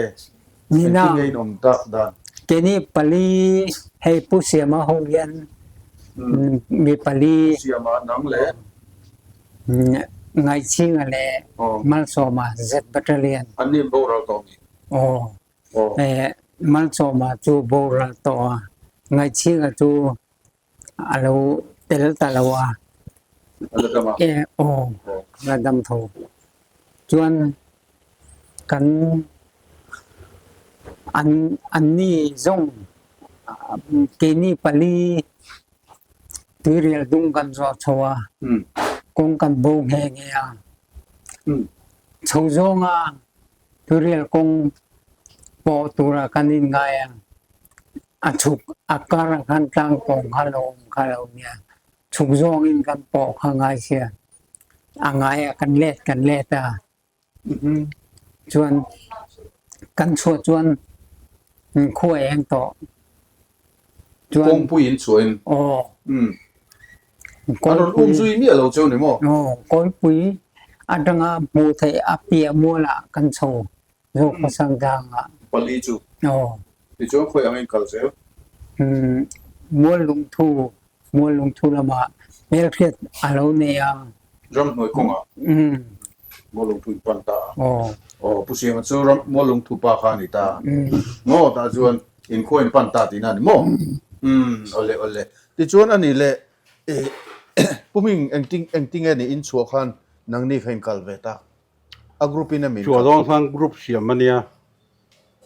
engtin nge in awm tak dan? Keini pali hei Pu Siama ho hian mi pali Pu Siama nang leh Ngaihchhinga leh Malsawma Z Battalion. An ni boral tawh mi? Aw. Malsawma chu boral tawh a, Ngaihchhinga chu A lo tel ta lo a. A la dam a? E aw, a la dam tho. Chuan kan an anni zawng keini pali tuirial dung kan zawh chho a, kawng kan bo nghe nghe a. Chho zawnga tuirial kawng pawh tura kan inngai a. A chhuk a kar ah khan tlangpawng kha lo um kha lo nia. Chhuk zawng in kan pawh kha ngai sia. A ngai ah kan let kan let a. Chuan kan chhuah chuan khua eng tawh. Chuan Kawngpui in chhuah in. Aw. An rawn um zui miah lo cheu ni maw? Aw, kawngpui atanga hmuh theih a piah mual ah kan chho. Zawk hmasang tlangah. Pali chu. Aw. Tichuan khawi angin kal zel? Umm, Muallungthu, Muallungthu lamah hmelhriat a lo nei a. Ramhnuai kawngah? Umm. Muallungthu in pan ta a. Aw. Aw, Pu Siama chu ram Muallungthu pa kha a ni ta. Umm. Maw, tah chuan inkhua in pan ta tihna a ni maw? Umm awle awle. Tichuan a nih leh Puming engtin engtinge nih in chhuah khan nangni kha in kal ve tak? A group in emi in Chhuah dawn khan group siam a nia,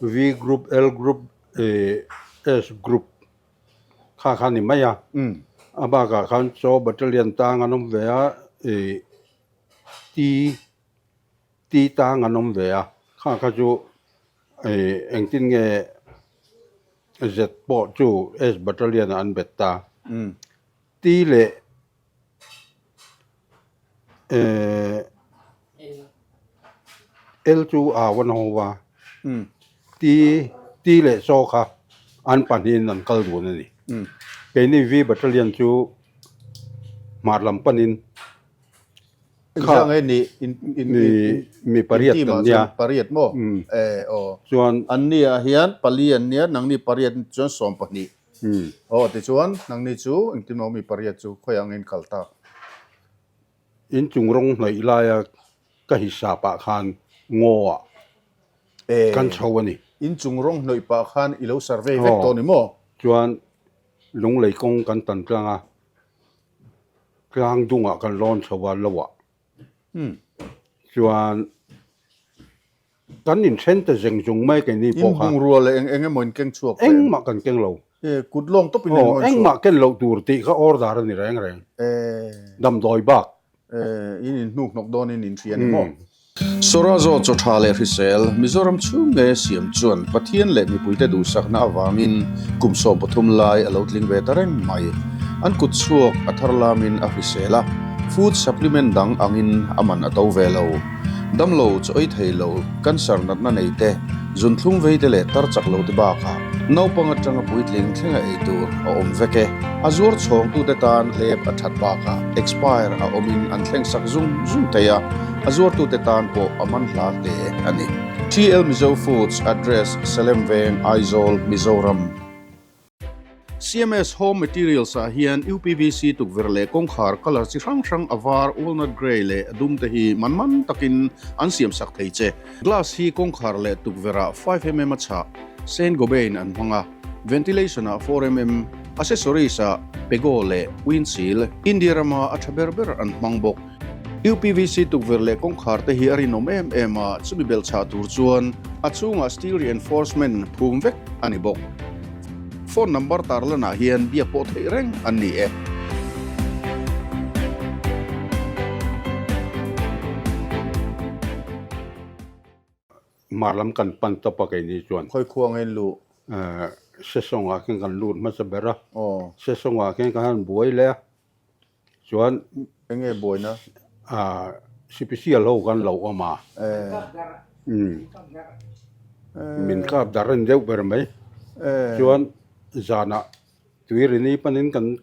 V group, L group, S group kha kha a ni mai a. A bakah khan chaw battalion tang an awm ve a, T T tang an awm ve a, kha kha chu engtin nge Z pawh chu S battalion ah an bet ta. T leh L chu au an ho va, T T leh Chaw kha an pahnihin an kal dun a ni. Keini V battalion chu hmar lam panin Engzah nge ni in in in mi pariat team kan ah nia. chuan pariat maw? Eh aw. Chuan An ni ah hian pali an nia nangni pariat chuan 12. Aw tichuan nangni chu engtin maw mi pariat chu khawiah nge in kal tak? In chung rawng hnawih laia ka hisap ah khan ngaw ah kan chho a ni. In chung rawng hnawih pah khan i lo survey vek tawh ni maw? Chuan lunglei kawng kan tan tlang a. Tlang dungah kan lawn chho a lo ah chuan kan inthen ta zeng zung mai keini pawh kha. In bungrua leh eng eng emaw in keng chhuak ve em? Engmah kan keng lo. Kut lawng tawp in engemaw in chhuak? Engmah ken loh tur tih kha order a ni reng reng. Damdawi bak. In inhnuk hnawk dawn in inhria ni maw? Sawrazo chaw tha leh hrisel, Mizoram chhung nge siam chuan Pathian leh mipuite duhsakna avangin kum 13 lai a lo tling ve ta reng mai. An kut chhuak a thar lamin a hrisel a, food supplement dang angin a man a to ve lo. Damlo chaw ei thei lo, cancer natna nei te, zunthlum vei te leh tar chak lo te bakah naupang atanga puitling thlenga ei tur a awm vek e. A zuar chhawngtute tan hlep a that bakah expire a awmin an thleng sak zung zung thei a. A zuartute tan pawh a man hla hle a ni. TL Mizo Foods Address, Salem Veng, Aizawl, Mizoram. CMS Home Materials ah hian UPVC tukverh leh kawngkhar colour chi hrang hrang a var, walnut grey leh a dum te hi man man takin an siam sak thei che. Glass hi kawngkhar leh tukverh ah 5mm a chhah, Saint Gobain an hmang a, ventilation ah 4mm, accessories ah Pego leh Windshield, India rama a tha ber ber an hmang bawk. UPVC tukverh leh kawngkhar te hi a rinawm em em a, chumi belh chhah tur chuan a chhungah steel reinforcement phum vek a ni bawk. Phone number tarlanah hian biak pawh theih reng an ni e. Hmar lam kan pan tawp a keini chuan. Khawi khua nge in luh? Sesawngah khin kan lut hmasa ber a. Sesawngah khin kan han buai leh a. Chuan Eng nge buaina? Ah sipisial ho kan lo awm a. Umm min kap dar en deuh ber mai. Chuan zanah tuirini panin kan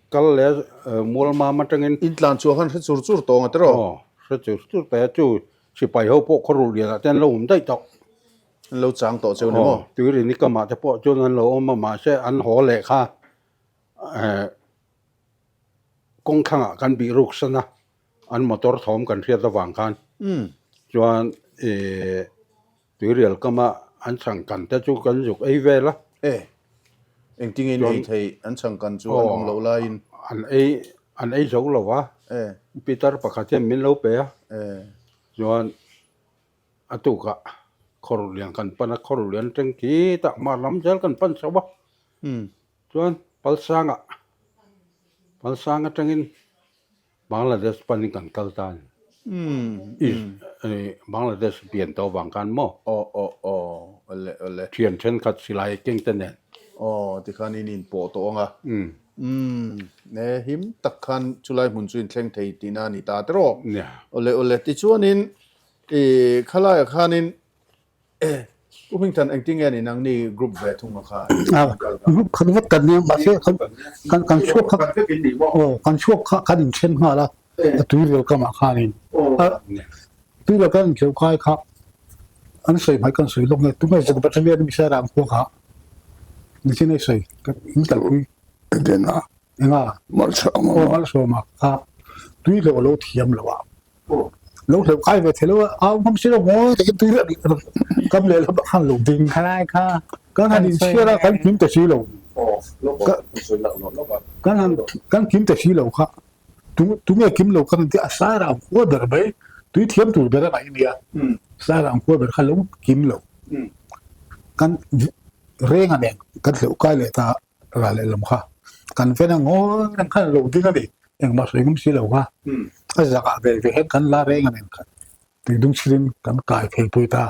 kal leh a mualmam atangin. In tlan chhuah khan hre chur chur tawng a tiraw? Aw hre chur chur teh a chu sipai ho pawh khawrul lianah te an lo awm daih tawh. An lo chang tawh cheu ni maw? Aw tuirini kamah te pawh chuan an lo awm a mahse an haw leh kha. Kawng thlangah kan bih ruk san a, an motor thawm kan hriat avang khan chuan tuirial kama an chhangkan te chu kan zuk ei vel a. E, engtin in ei thei an chhangkan chu an awm loh laiin? An ei an ei zo lo va, Peter pakhat hian min lo pe a, chuan a tukah Khawruhlian kan pan a, Khawruhlian atang khitah hmar lam zel kan pan chho a. Chuan Palsanga, Palsang atangin Bangladesh panin kan kal ta a ni. Bangladesh pian tawh vang khan maw? Aw aw aw, awle awle. Thian thenkhat silai keng te nen. Aw, tikhan in inpawh tawh ang a. Umm, e him tak khan chulai hmun chu inthleng thei tihna a ni ta tiraw? Nia. Awle awle, tichuanin i khalaiah khanin Pu Hmingthan engtin nge ni nangni group ve thung a kha? Group khat vek kan nia mahse kan kan chhuak kha aw kan chhuak kha kan inthen nghal a a tuirel kamah khanin tuirel kan inkheuh kai kha an sawi hmai kan sawi lawk nge tunge zuk battalion mi sera ang khua kha nichin ei sawi in kalpui enga aw malsawma kha tui hleuh a lo thiam lo a lo hleuh kai ve thei lo a au ngam si lo mawi takin tui hleuh kam leh lam ah khan lo ding Khalai kha kan han inchhiar a kan hlim ta si lo. Kan han kan kim ta si lo kha. Tu tunge kim lo kan ti a Sairang khua ber mai tui thiam tur ber a ngaih nia. Sairang khua ber kha lo kim lo. Kan renga nen kan hleuh kai leh ta ral leh lam kha. Kan ven a ngawi reng khan lo ding a ni. Engmah sawi ngam si lo kha. A zakah ve ve hian kan la renga nen khan tuidung chhirin kan kai phei pui ta.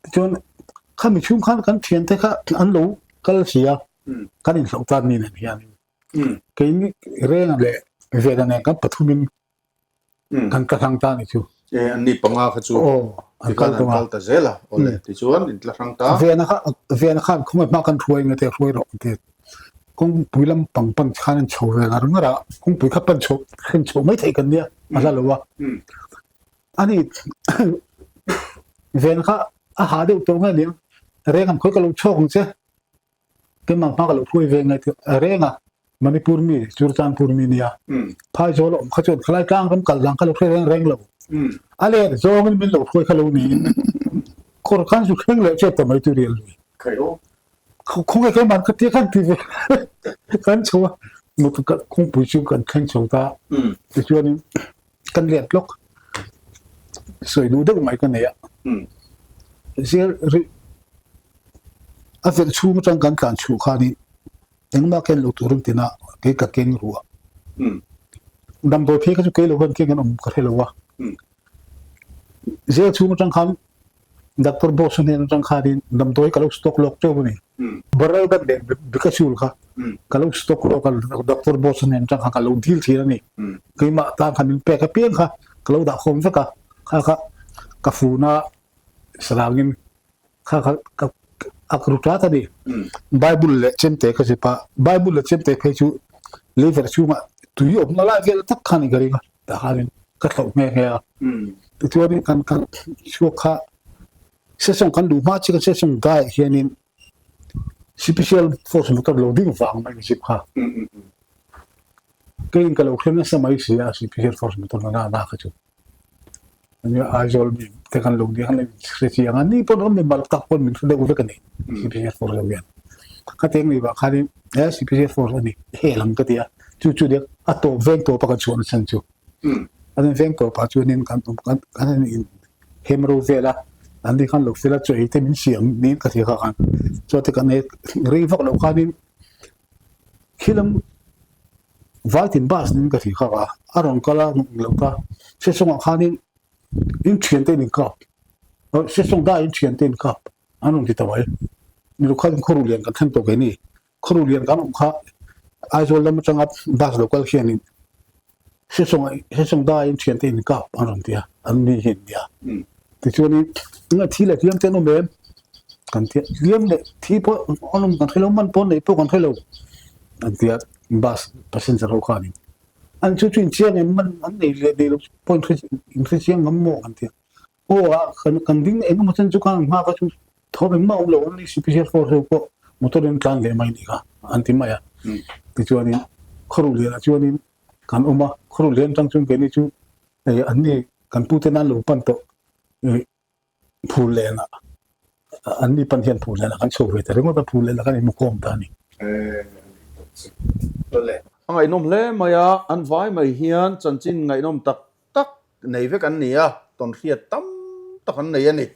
Tichuan khami chhung khan kan thiante kha an lo kal si a, kan inhloh tan mi nen hian keini Renga leh Vena nen kan pathumin kan tla hrang ta a ni chu. E, an ni panga kha chu an kal an kal ta zel a, awle tichuan in tla hrang ta. Vena kha Vena khan khawngaih hma kan hruai nge te hruai rawh an ti. Kawngpui lam pang pan khan an chho ve ngar ngar a, kawngpui kha pan chho thlen chho mai theih kan nia a hla lo a. Ani ven kha a ha deuh tawh nge nia reng an khawi ka lo chhawk ang che keimah hma ka lo hruai ve nge tih reng a Manipur mi Churachandpur mi nia Phaizawl a awm kha chuan khalai tlang ram kal dang kha lo hre reng reng lo a let zawngin min lo hruai kha lo niin kawr khan zu thleng leh chet ta mai tu rial lui khawnge keimah ka tia khan ti ve kan chho a kawngpui chu kan thleng chho ta tichuanin Kan let lawk. Sawi duh deuh mai ka nei a. Zel rih a velh chhung atang kan tlan chhuh khanin engmah ken lo tur an tina kei ka keng ruh a. Damdawi phei kha chu kei lo hian keng an awm ka hre lo a. Zel chhung atang khan Doctor Boss a hnen atang khanin damdawi ka lo stock lawk teuh a ni. Baralgan leh Bikachul kha ka lo stock lawk a, Doctor Boss a hnen atang khan ka lo dil thin a ni. Keimah tan khan min pek apiang kha ka lo dah khawm vek a, kha kha ka fun a sarangin kha kha ka ak ru tlat a ni. Bible leh chemte ka zip a, Bible leh chemte phei chu leiverh chhungah tui awmna lai vel tak khan i ka ring a. Tah khanin ka thlauh nghe nghe a. Tichuanin kan kan chhuak kha session kan duh hma chiah session daiah hianin special force motor lo ding vang mai zip kha. Keiin ka lo hre nasa mai si a special force motor na na kha chu. Ania Aizawl mi te kan lo nia kan lo hre chiang a, ni pawn awm mi mal tak pawn min hre deuh vek a ni special force ho hian. Khateng ni vah khanin he special force a ni hel ang ka ti a. Chu chu nia a tawp veng tawpa kan chhuahna chhan chu. A rin veng tawpah chuanin kan awm kan kan han in hem ro vel a, an ni khan lo fel a chaw ei te min siam niin ka hria kha khan. Chuan te kan ei rei vak loh khanin khilam Valtin bus niin ka hria kha a, a rawn kal a rawn lo ta. Sesawngah khanin in thiante in inkap, Sesawng daiin thiante inkap an rawn ti ta mai. Milu khan khawru lian kan thleng tawh keini. Khawru lian kan awm kha Aizawl lam atanga bus lo kal hianin Sesawng Sesawng daiin thiante in kap an rawn ti a, an ni hi an nia. Tichuanin engah thi leh hliam te an awm em? Kan ti a, hliam leh thi pawh an awm kan hre lo, man pawh an neih pawh kan hre lo an ti a, bus passenger ho khanin an chu chu inchiang em man an nei leh nei lo pawh in hre in hre chiang ngam maw kan ti a. Aw a kan kan ding eng emaw chen chu khan an nghak a chu thawm engmah a awm lo an ni CPC force ho pawh motor in tlan leh mai a nih kha an ti mai a. Tichuanin khawruh lianah chuanin kan awm a, khawruh lian atang chuan keini chu hei an ni kan pute nan lo pan tawh phul lenah an ni pan hian phul lenah kan chho ve ta ringawt a, phul lenah kan inhmukhawm ta a ni. A ngaihnawm hle mai a, an vai mai hian chanchin ngaihnawm tak tak nei vek an ni a, tawnhriat tam tak an nei a ni.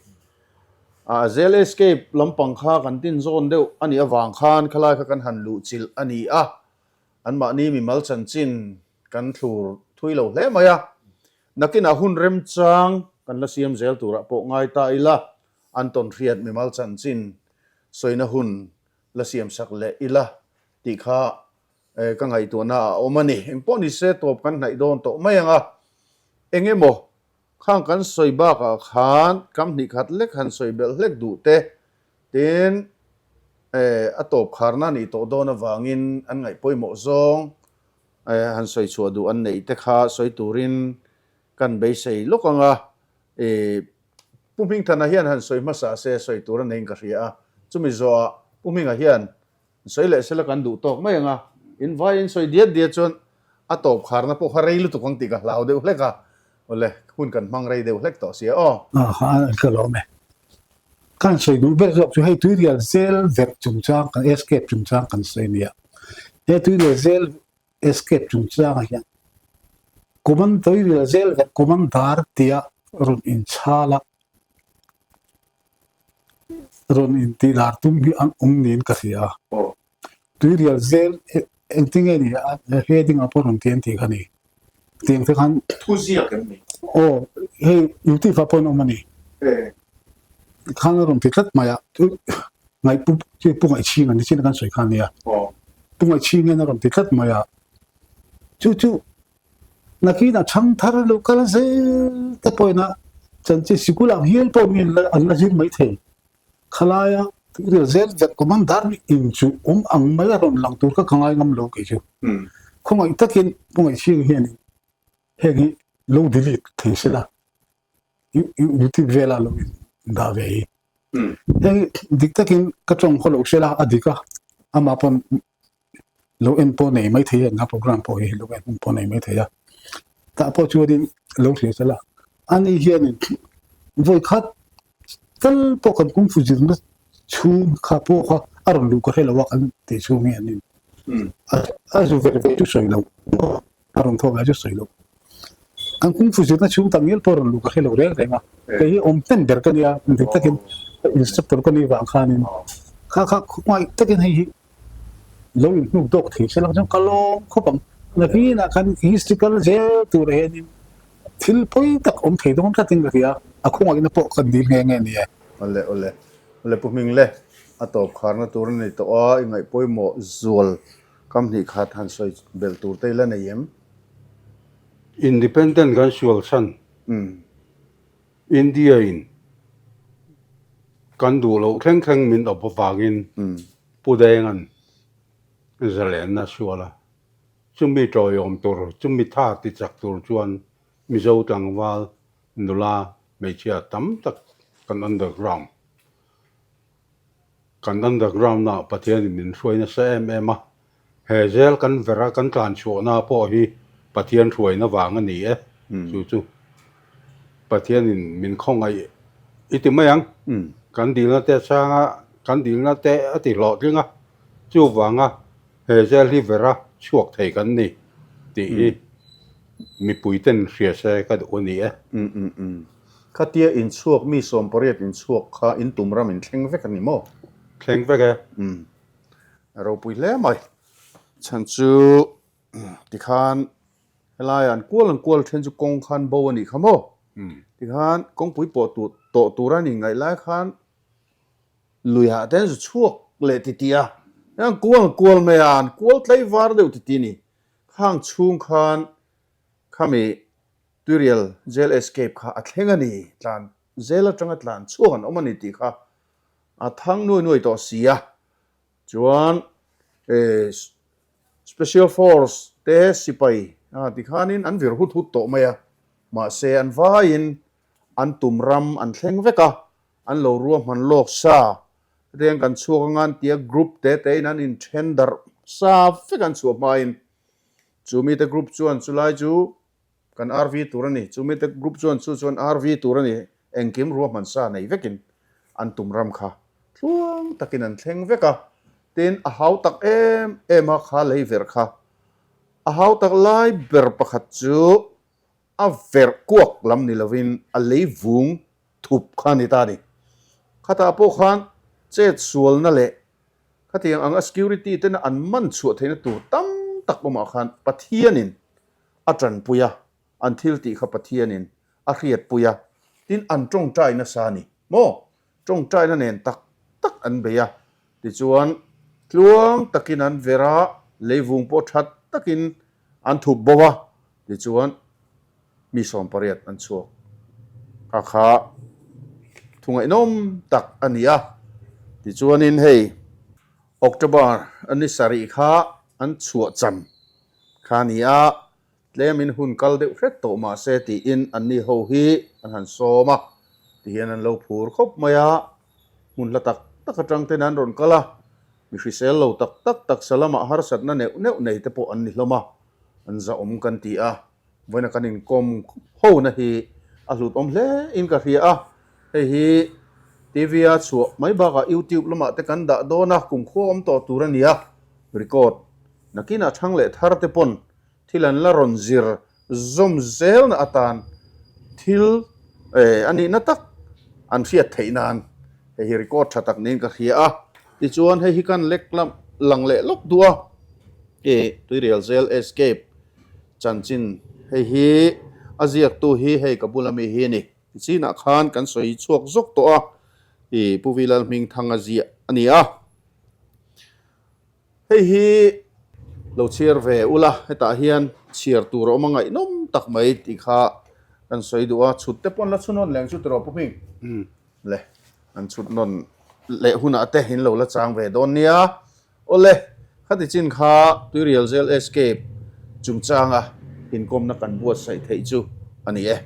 Ah, Zel Escape lampang kha kan tin zawn deuh a nih avang khan khalai kha kan han luh chilh a ni a, anmahni mimal chanchin kan thlur thui lo hle mai a. Nakinah hun remchang kan la siam zel turah pawh ngai ta ila, an tawnhriat mimal chanchin sawina hun la siamsak leh ila tih kha Ka ngaihtuahna a awm a ni. Engpawh ni se tawp kan hnaih dawn tawh mai ang a. Eng emaw khang kan sawi bakah khan kam hnih khat lek han sawi belh hlek duh te, tin a tawp kharna nih tawh dawn avangin an ngaih pawimawh zawng han sawi chhuah duh an neih te kha sawi turin kan beisei lawk ang a. Pu Hmingthana hian han sawi hmasa se sawi tur a neiin ka hria a. Chumi zawhah Pu Hminga hian Sawi leh sela kan duh tawk mai ang a, in vai in sawi diat diat chuan a tawp kharna pawh kha rei lutuk ang tih ka hlau deuh hlek a, awle hun kan hmang rei deuh hlek tawh sia aw. Aw ka lawm e. Kan sawi duh ber zawk chu hei tuirial zel verh chungchang kan escape chungchang kan sawi a nia. He tuirial zel escape chungchangah hian command tuirial zel verh commandar tia rawn inchhal a, rawn intihlar tum hi an awm niin ka hria a. Tuirial zel engtin nge ni a heading ah pawh rawn ti an tih kha ni. Tiang te khan. Thu ziak em ni? Aw hei YouTube ah pawh an awm a ni. Tikhan a rawn ti tlat mai a, ngaih pu chu pu ngaihchhing an ni chin a kan sawi kha a nia. Pu ngaihchhing hian a rawn ti tlat mai a, chu chu nakin a chhang thar lo kal zel te pawhin a chanchin sikul ang hial pawh mi an la zir mai thei. Khalaia tuirial zel vek commander nih in chu awm ang mai a rawn lang tur kha ka ngai ngam lo kei chu. Khawngaih takin Pu Ngaihchhing hianin heng hi lo delete thei se la, YouTube vela lo in dah ve hi. Heng hi dik takin ka tawng khaw lo se la a dik a, amah pawn lo en pawh nei mai thei a, enga program pawh hi lo en hun pawh nei mai thei a, tah pawh chuanin lo hria se la, ani hianin vawi khat tal pawh kan kungfu zirna chhung kha pawh kha a rawn luh ka hre lo a kan tih chhung hianin a zu ver ve chu sawi loh a rawn thawk lai chu sawi loh kan kungfu zirna chhung tak ngial pawh a rawn luh ka hre lo reng reng a, kei hi awm hnem ber ka nia dik takin instructor ka nih vang khanin kha kha khawngaih takin hei hi Lo in hnuk dawk thei se lang chuan ka lawm khawp ang. Nakinah khan history kal zel tur hianin thil pawi tak awm thei dawn tlatin ka hria, a khawngaihna pawh kan dil nghe nghe a ni e. Awle awle awle Pu Hming le, a tawp kharna tur a nei tawh a, i ngaih pawimawh zual kam hnih khat han sawi belh tur te i la nei em? Independent kan sual chhan. India in kan duh loh thleng thleng min awp avangin Pu Denga'n zalenna a sual a, chumi tawiawm tur, chumi tha ti chak tur chuan Mizo tlangval nula hmeichhia tam tak kan underground. Kan underground ah Pathianin min hruai nasa em em a, he zel kan ver a kan tlan chhuahna pawh hi Pathian hruaina vang a ni e, chu chu Pathianin min khawngaih i ti mai ang, kan dilna te a chhang a, kan dilna te a ti hlawhtling a, chuvanga he zel hi vera chhuak thei kan ni tih hi mipui ten hria se ka duh a ni e. Khatia inchhuak mi 80 inchhuak kha in tum ram in thleng vek a ni maw? Thleng vek e. Umm. A ropui hle mai. Chhan chu tikhan helaiah an kual an kual then chu kawng khan bo a nih kha maw? Tikhan kawngpui pawh tu tawh tur a ni ngaih lai khan luiah te an zu chhuak leh ti tih a, an kual an kual mai a, an kual tlai var deuh ti tih a ni. Khang chhung khan khami Tuirial jail escape kha a thleng a ni, tlan jail atanga tlan chhuak an awm a ni tih kha a thang nuai nuai tawh si a. Chuan Special Force te sipai tikhanin an vir hut hut tawh mai a, mahse an vaiin an tum ram an thleng vek a, an lo ruahman lawk sa reng kan chhuak anga an tia group te tein an inthen darh sa vek an chhuah hmain chu mite group chuan chulai chu Kan RV tur a ni. Chu mite group chuan chu chuan RV tur a ni. Engkim ruahman sa nei vekin an tum ram kha tluang takin an thleng vek a. Tin, a hau tak em em a kha lei verh kha. A hau tak lai ber pakhat chu a verh kuak lam ni lovin a lei vung thup kha a ni ta a ni. Khatah pawh khan chet sualna leh khatiang anga security tena an man chhuah theihna tur tam tak awmah khan Pathianin a tanpui a, an thil tih kha Pathianin a hriatpui a, tin an tawngtai nasa a ni maw? Tawngtaina nen tak tak an bei a, tichuan tluang takin an ver a, leivung pawh that takin an thup bo a, tichuan mi 80 an chhuak kha kha thu ngaihnawm tak a ni a, tichuanin hei October ni sarih kha an chhuah cham Kha ni a, tlemin hun kal deuh hret tawh mah se tiin anni ho hi an han sawm a, tihian an lo phur khawp mai a, hmun hla tak tak atang ten an rawn kal a, mi hrisel lo tak tak taksa lamah harsatna neuh neuh nei te pawh an ni hlawm a, an zahawm kan ti a, vawiina kan inkawm hona hi a hlut awm hle in ka hria a, hei hi. TV a chhuah mai bakah YouTube lamah te kan dah dawn a, kumkhua awm tawh tur a ni a, record nakinah thang leh thar te pawn thil an la rawn zir zawm zelna atan thil a nihna tak an hriat theih nan hei hi record tha tak niin ka hria a. Tichuan hei hi kan lek lam lang leh lawk duh a, Tuirial Zel Escape chanchin hei hi a ziaktu hi hei ka bula mi hi a ni. Tichinah khan kan sawi chhuak zawk tawh a, Pu Vilalhmingthanga ziah a ni a. Hei hi lo chhiar ve ula, hetah hian chhiar tur a awm a ngaihnawm tak mai tih kha kan sawi duh a, chhut te pawh an la chhunawn leng chu tiraw Pu Hming? Le, an chhut nawn leh hunah te in lo la chang ve dawn nia. Awle, khati chin kha Tuirial Zel Escape chungchanga inkawmna kan buatsaih theih chu a ni e.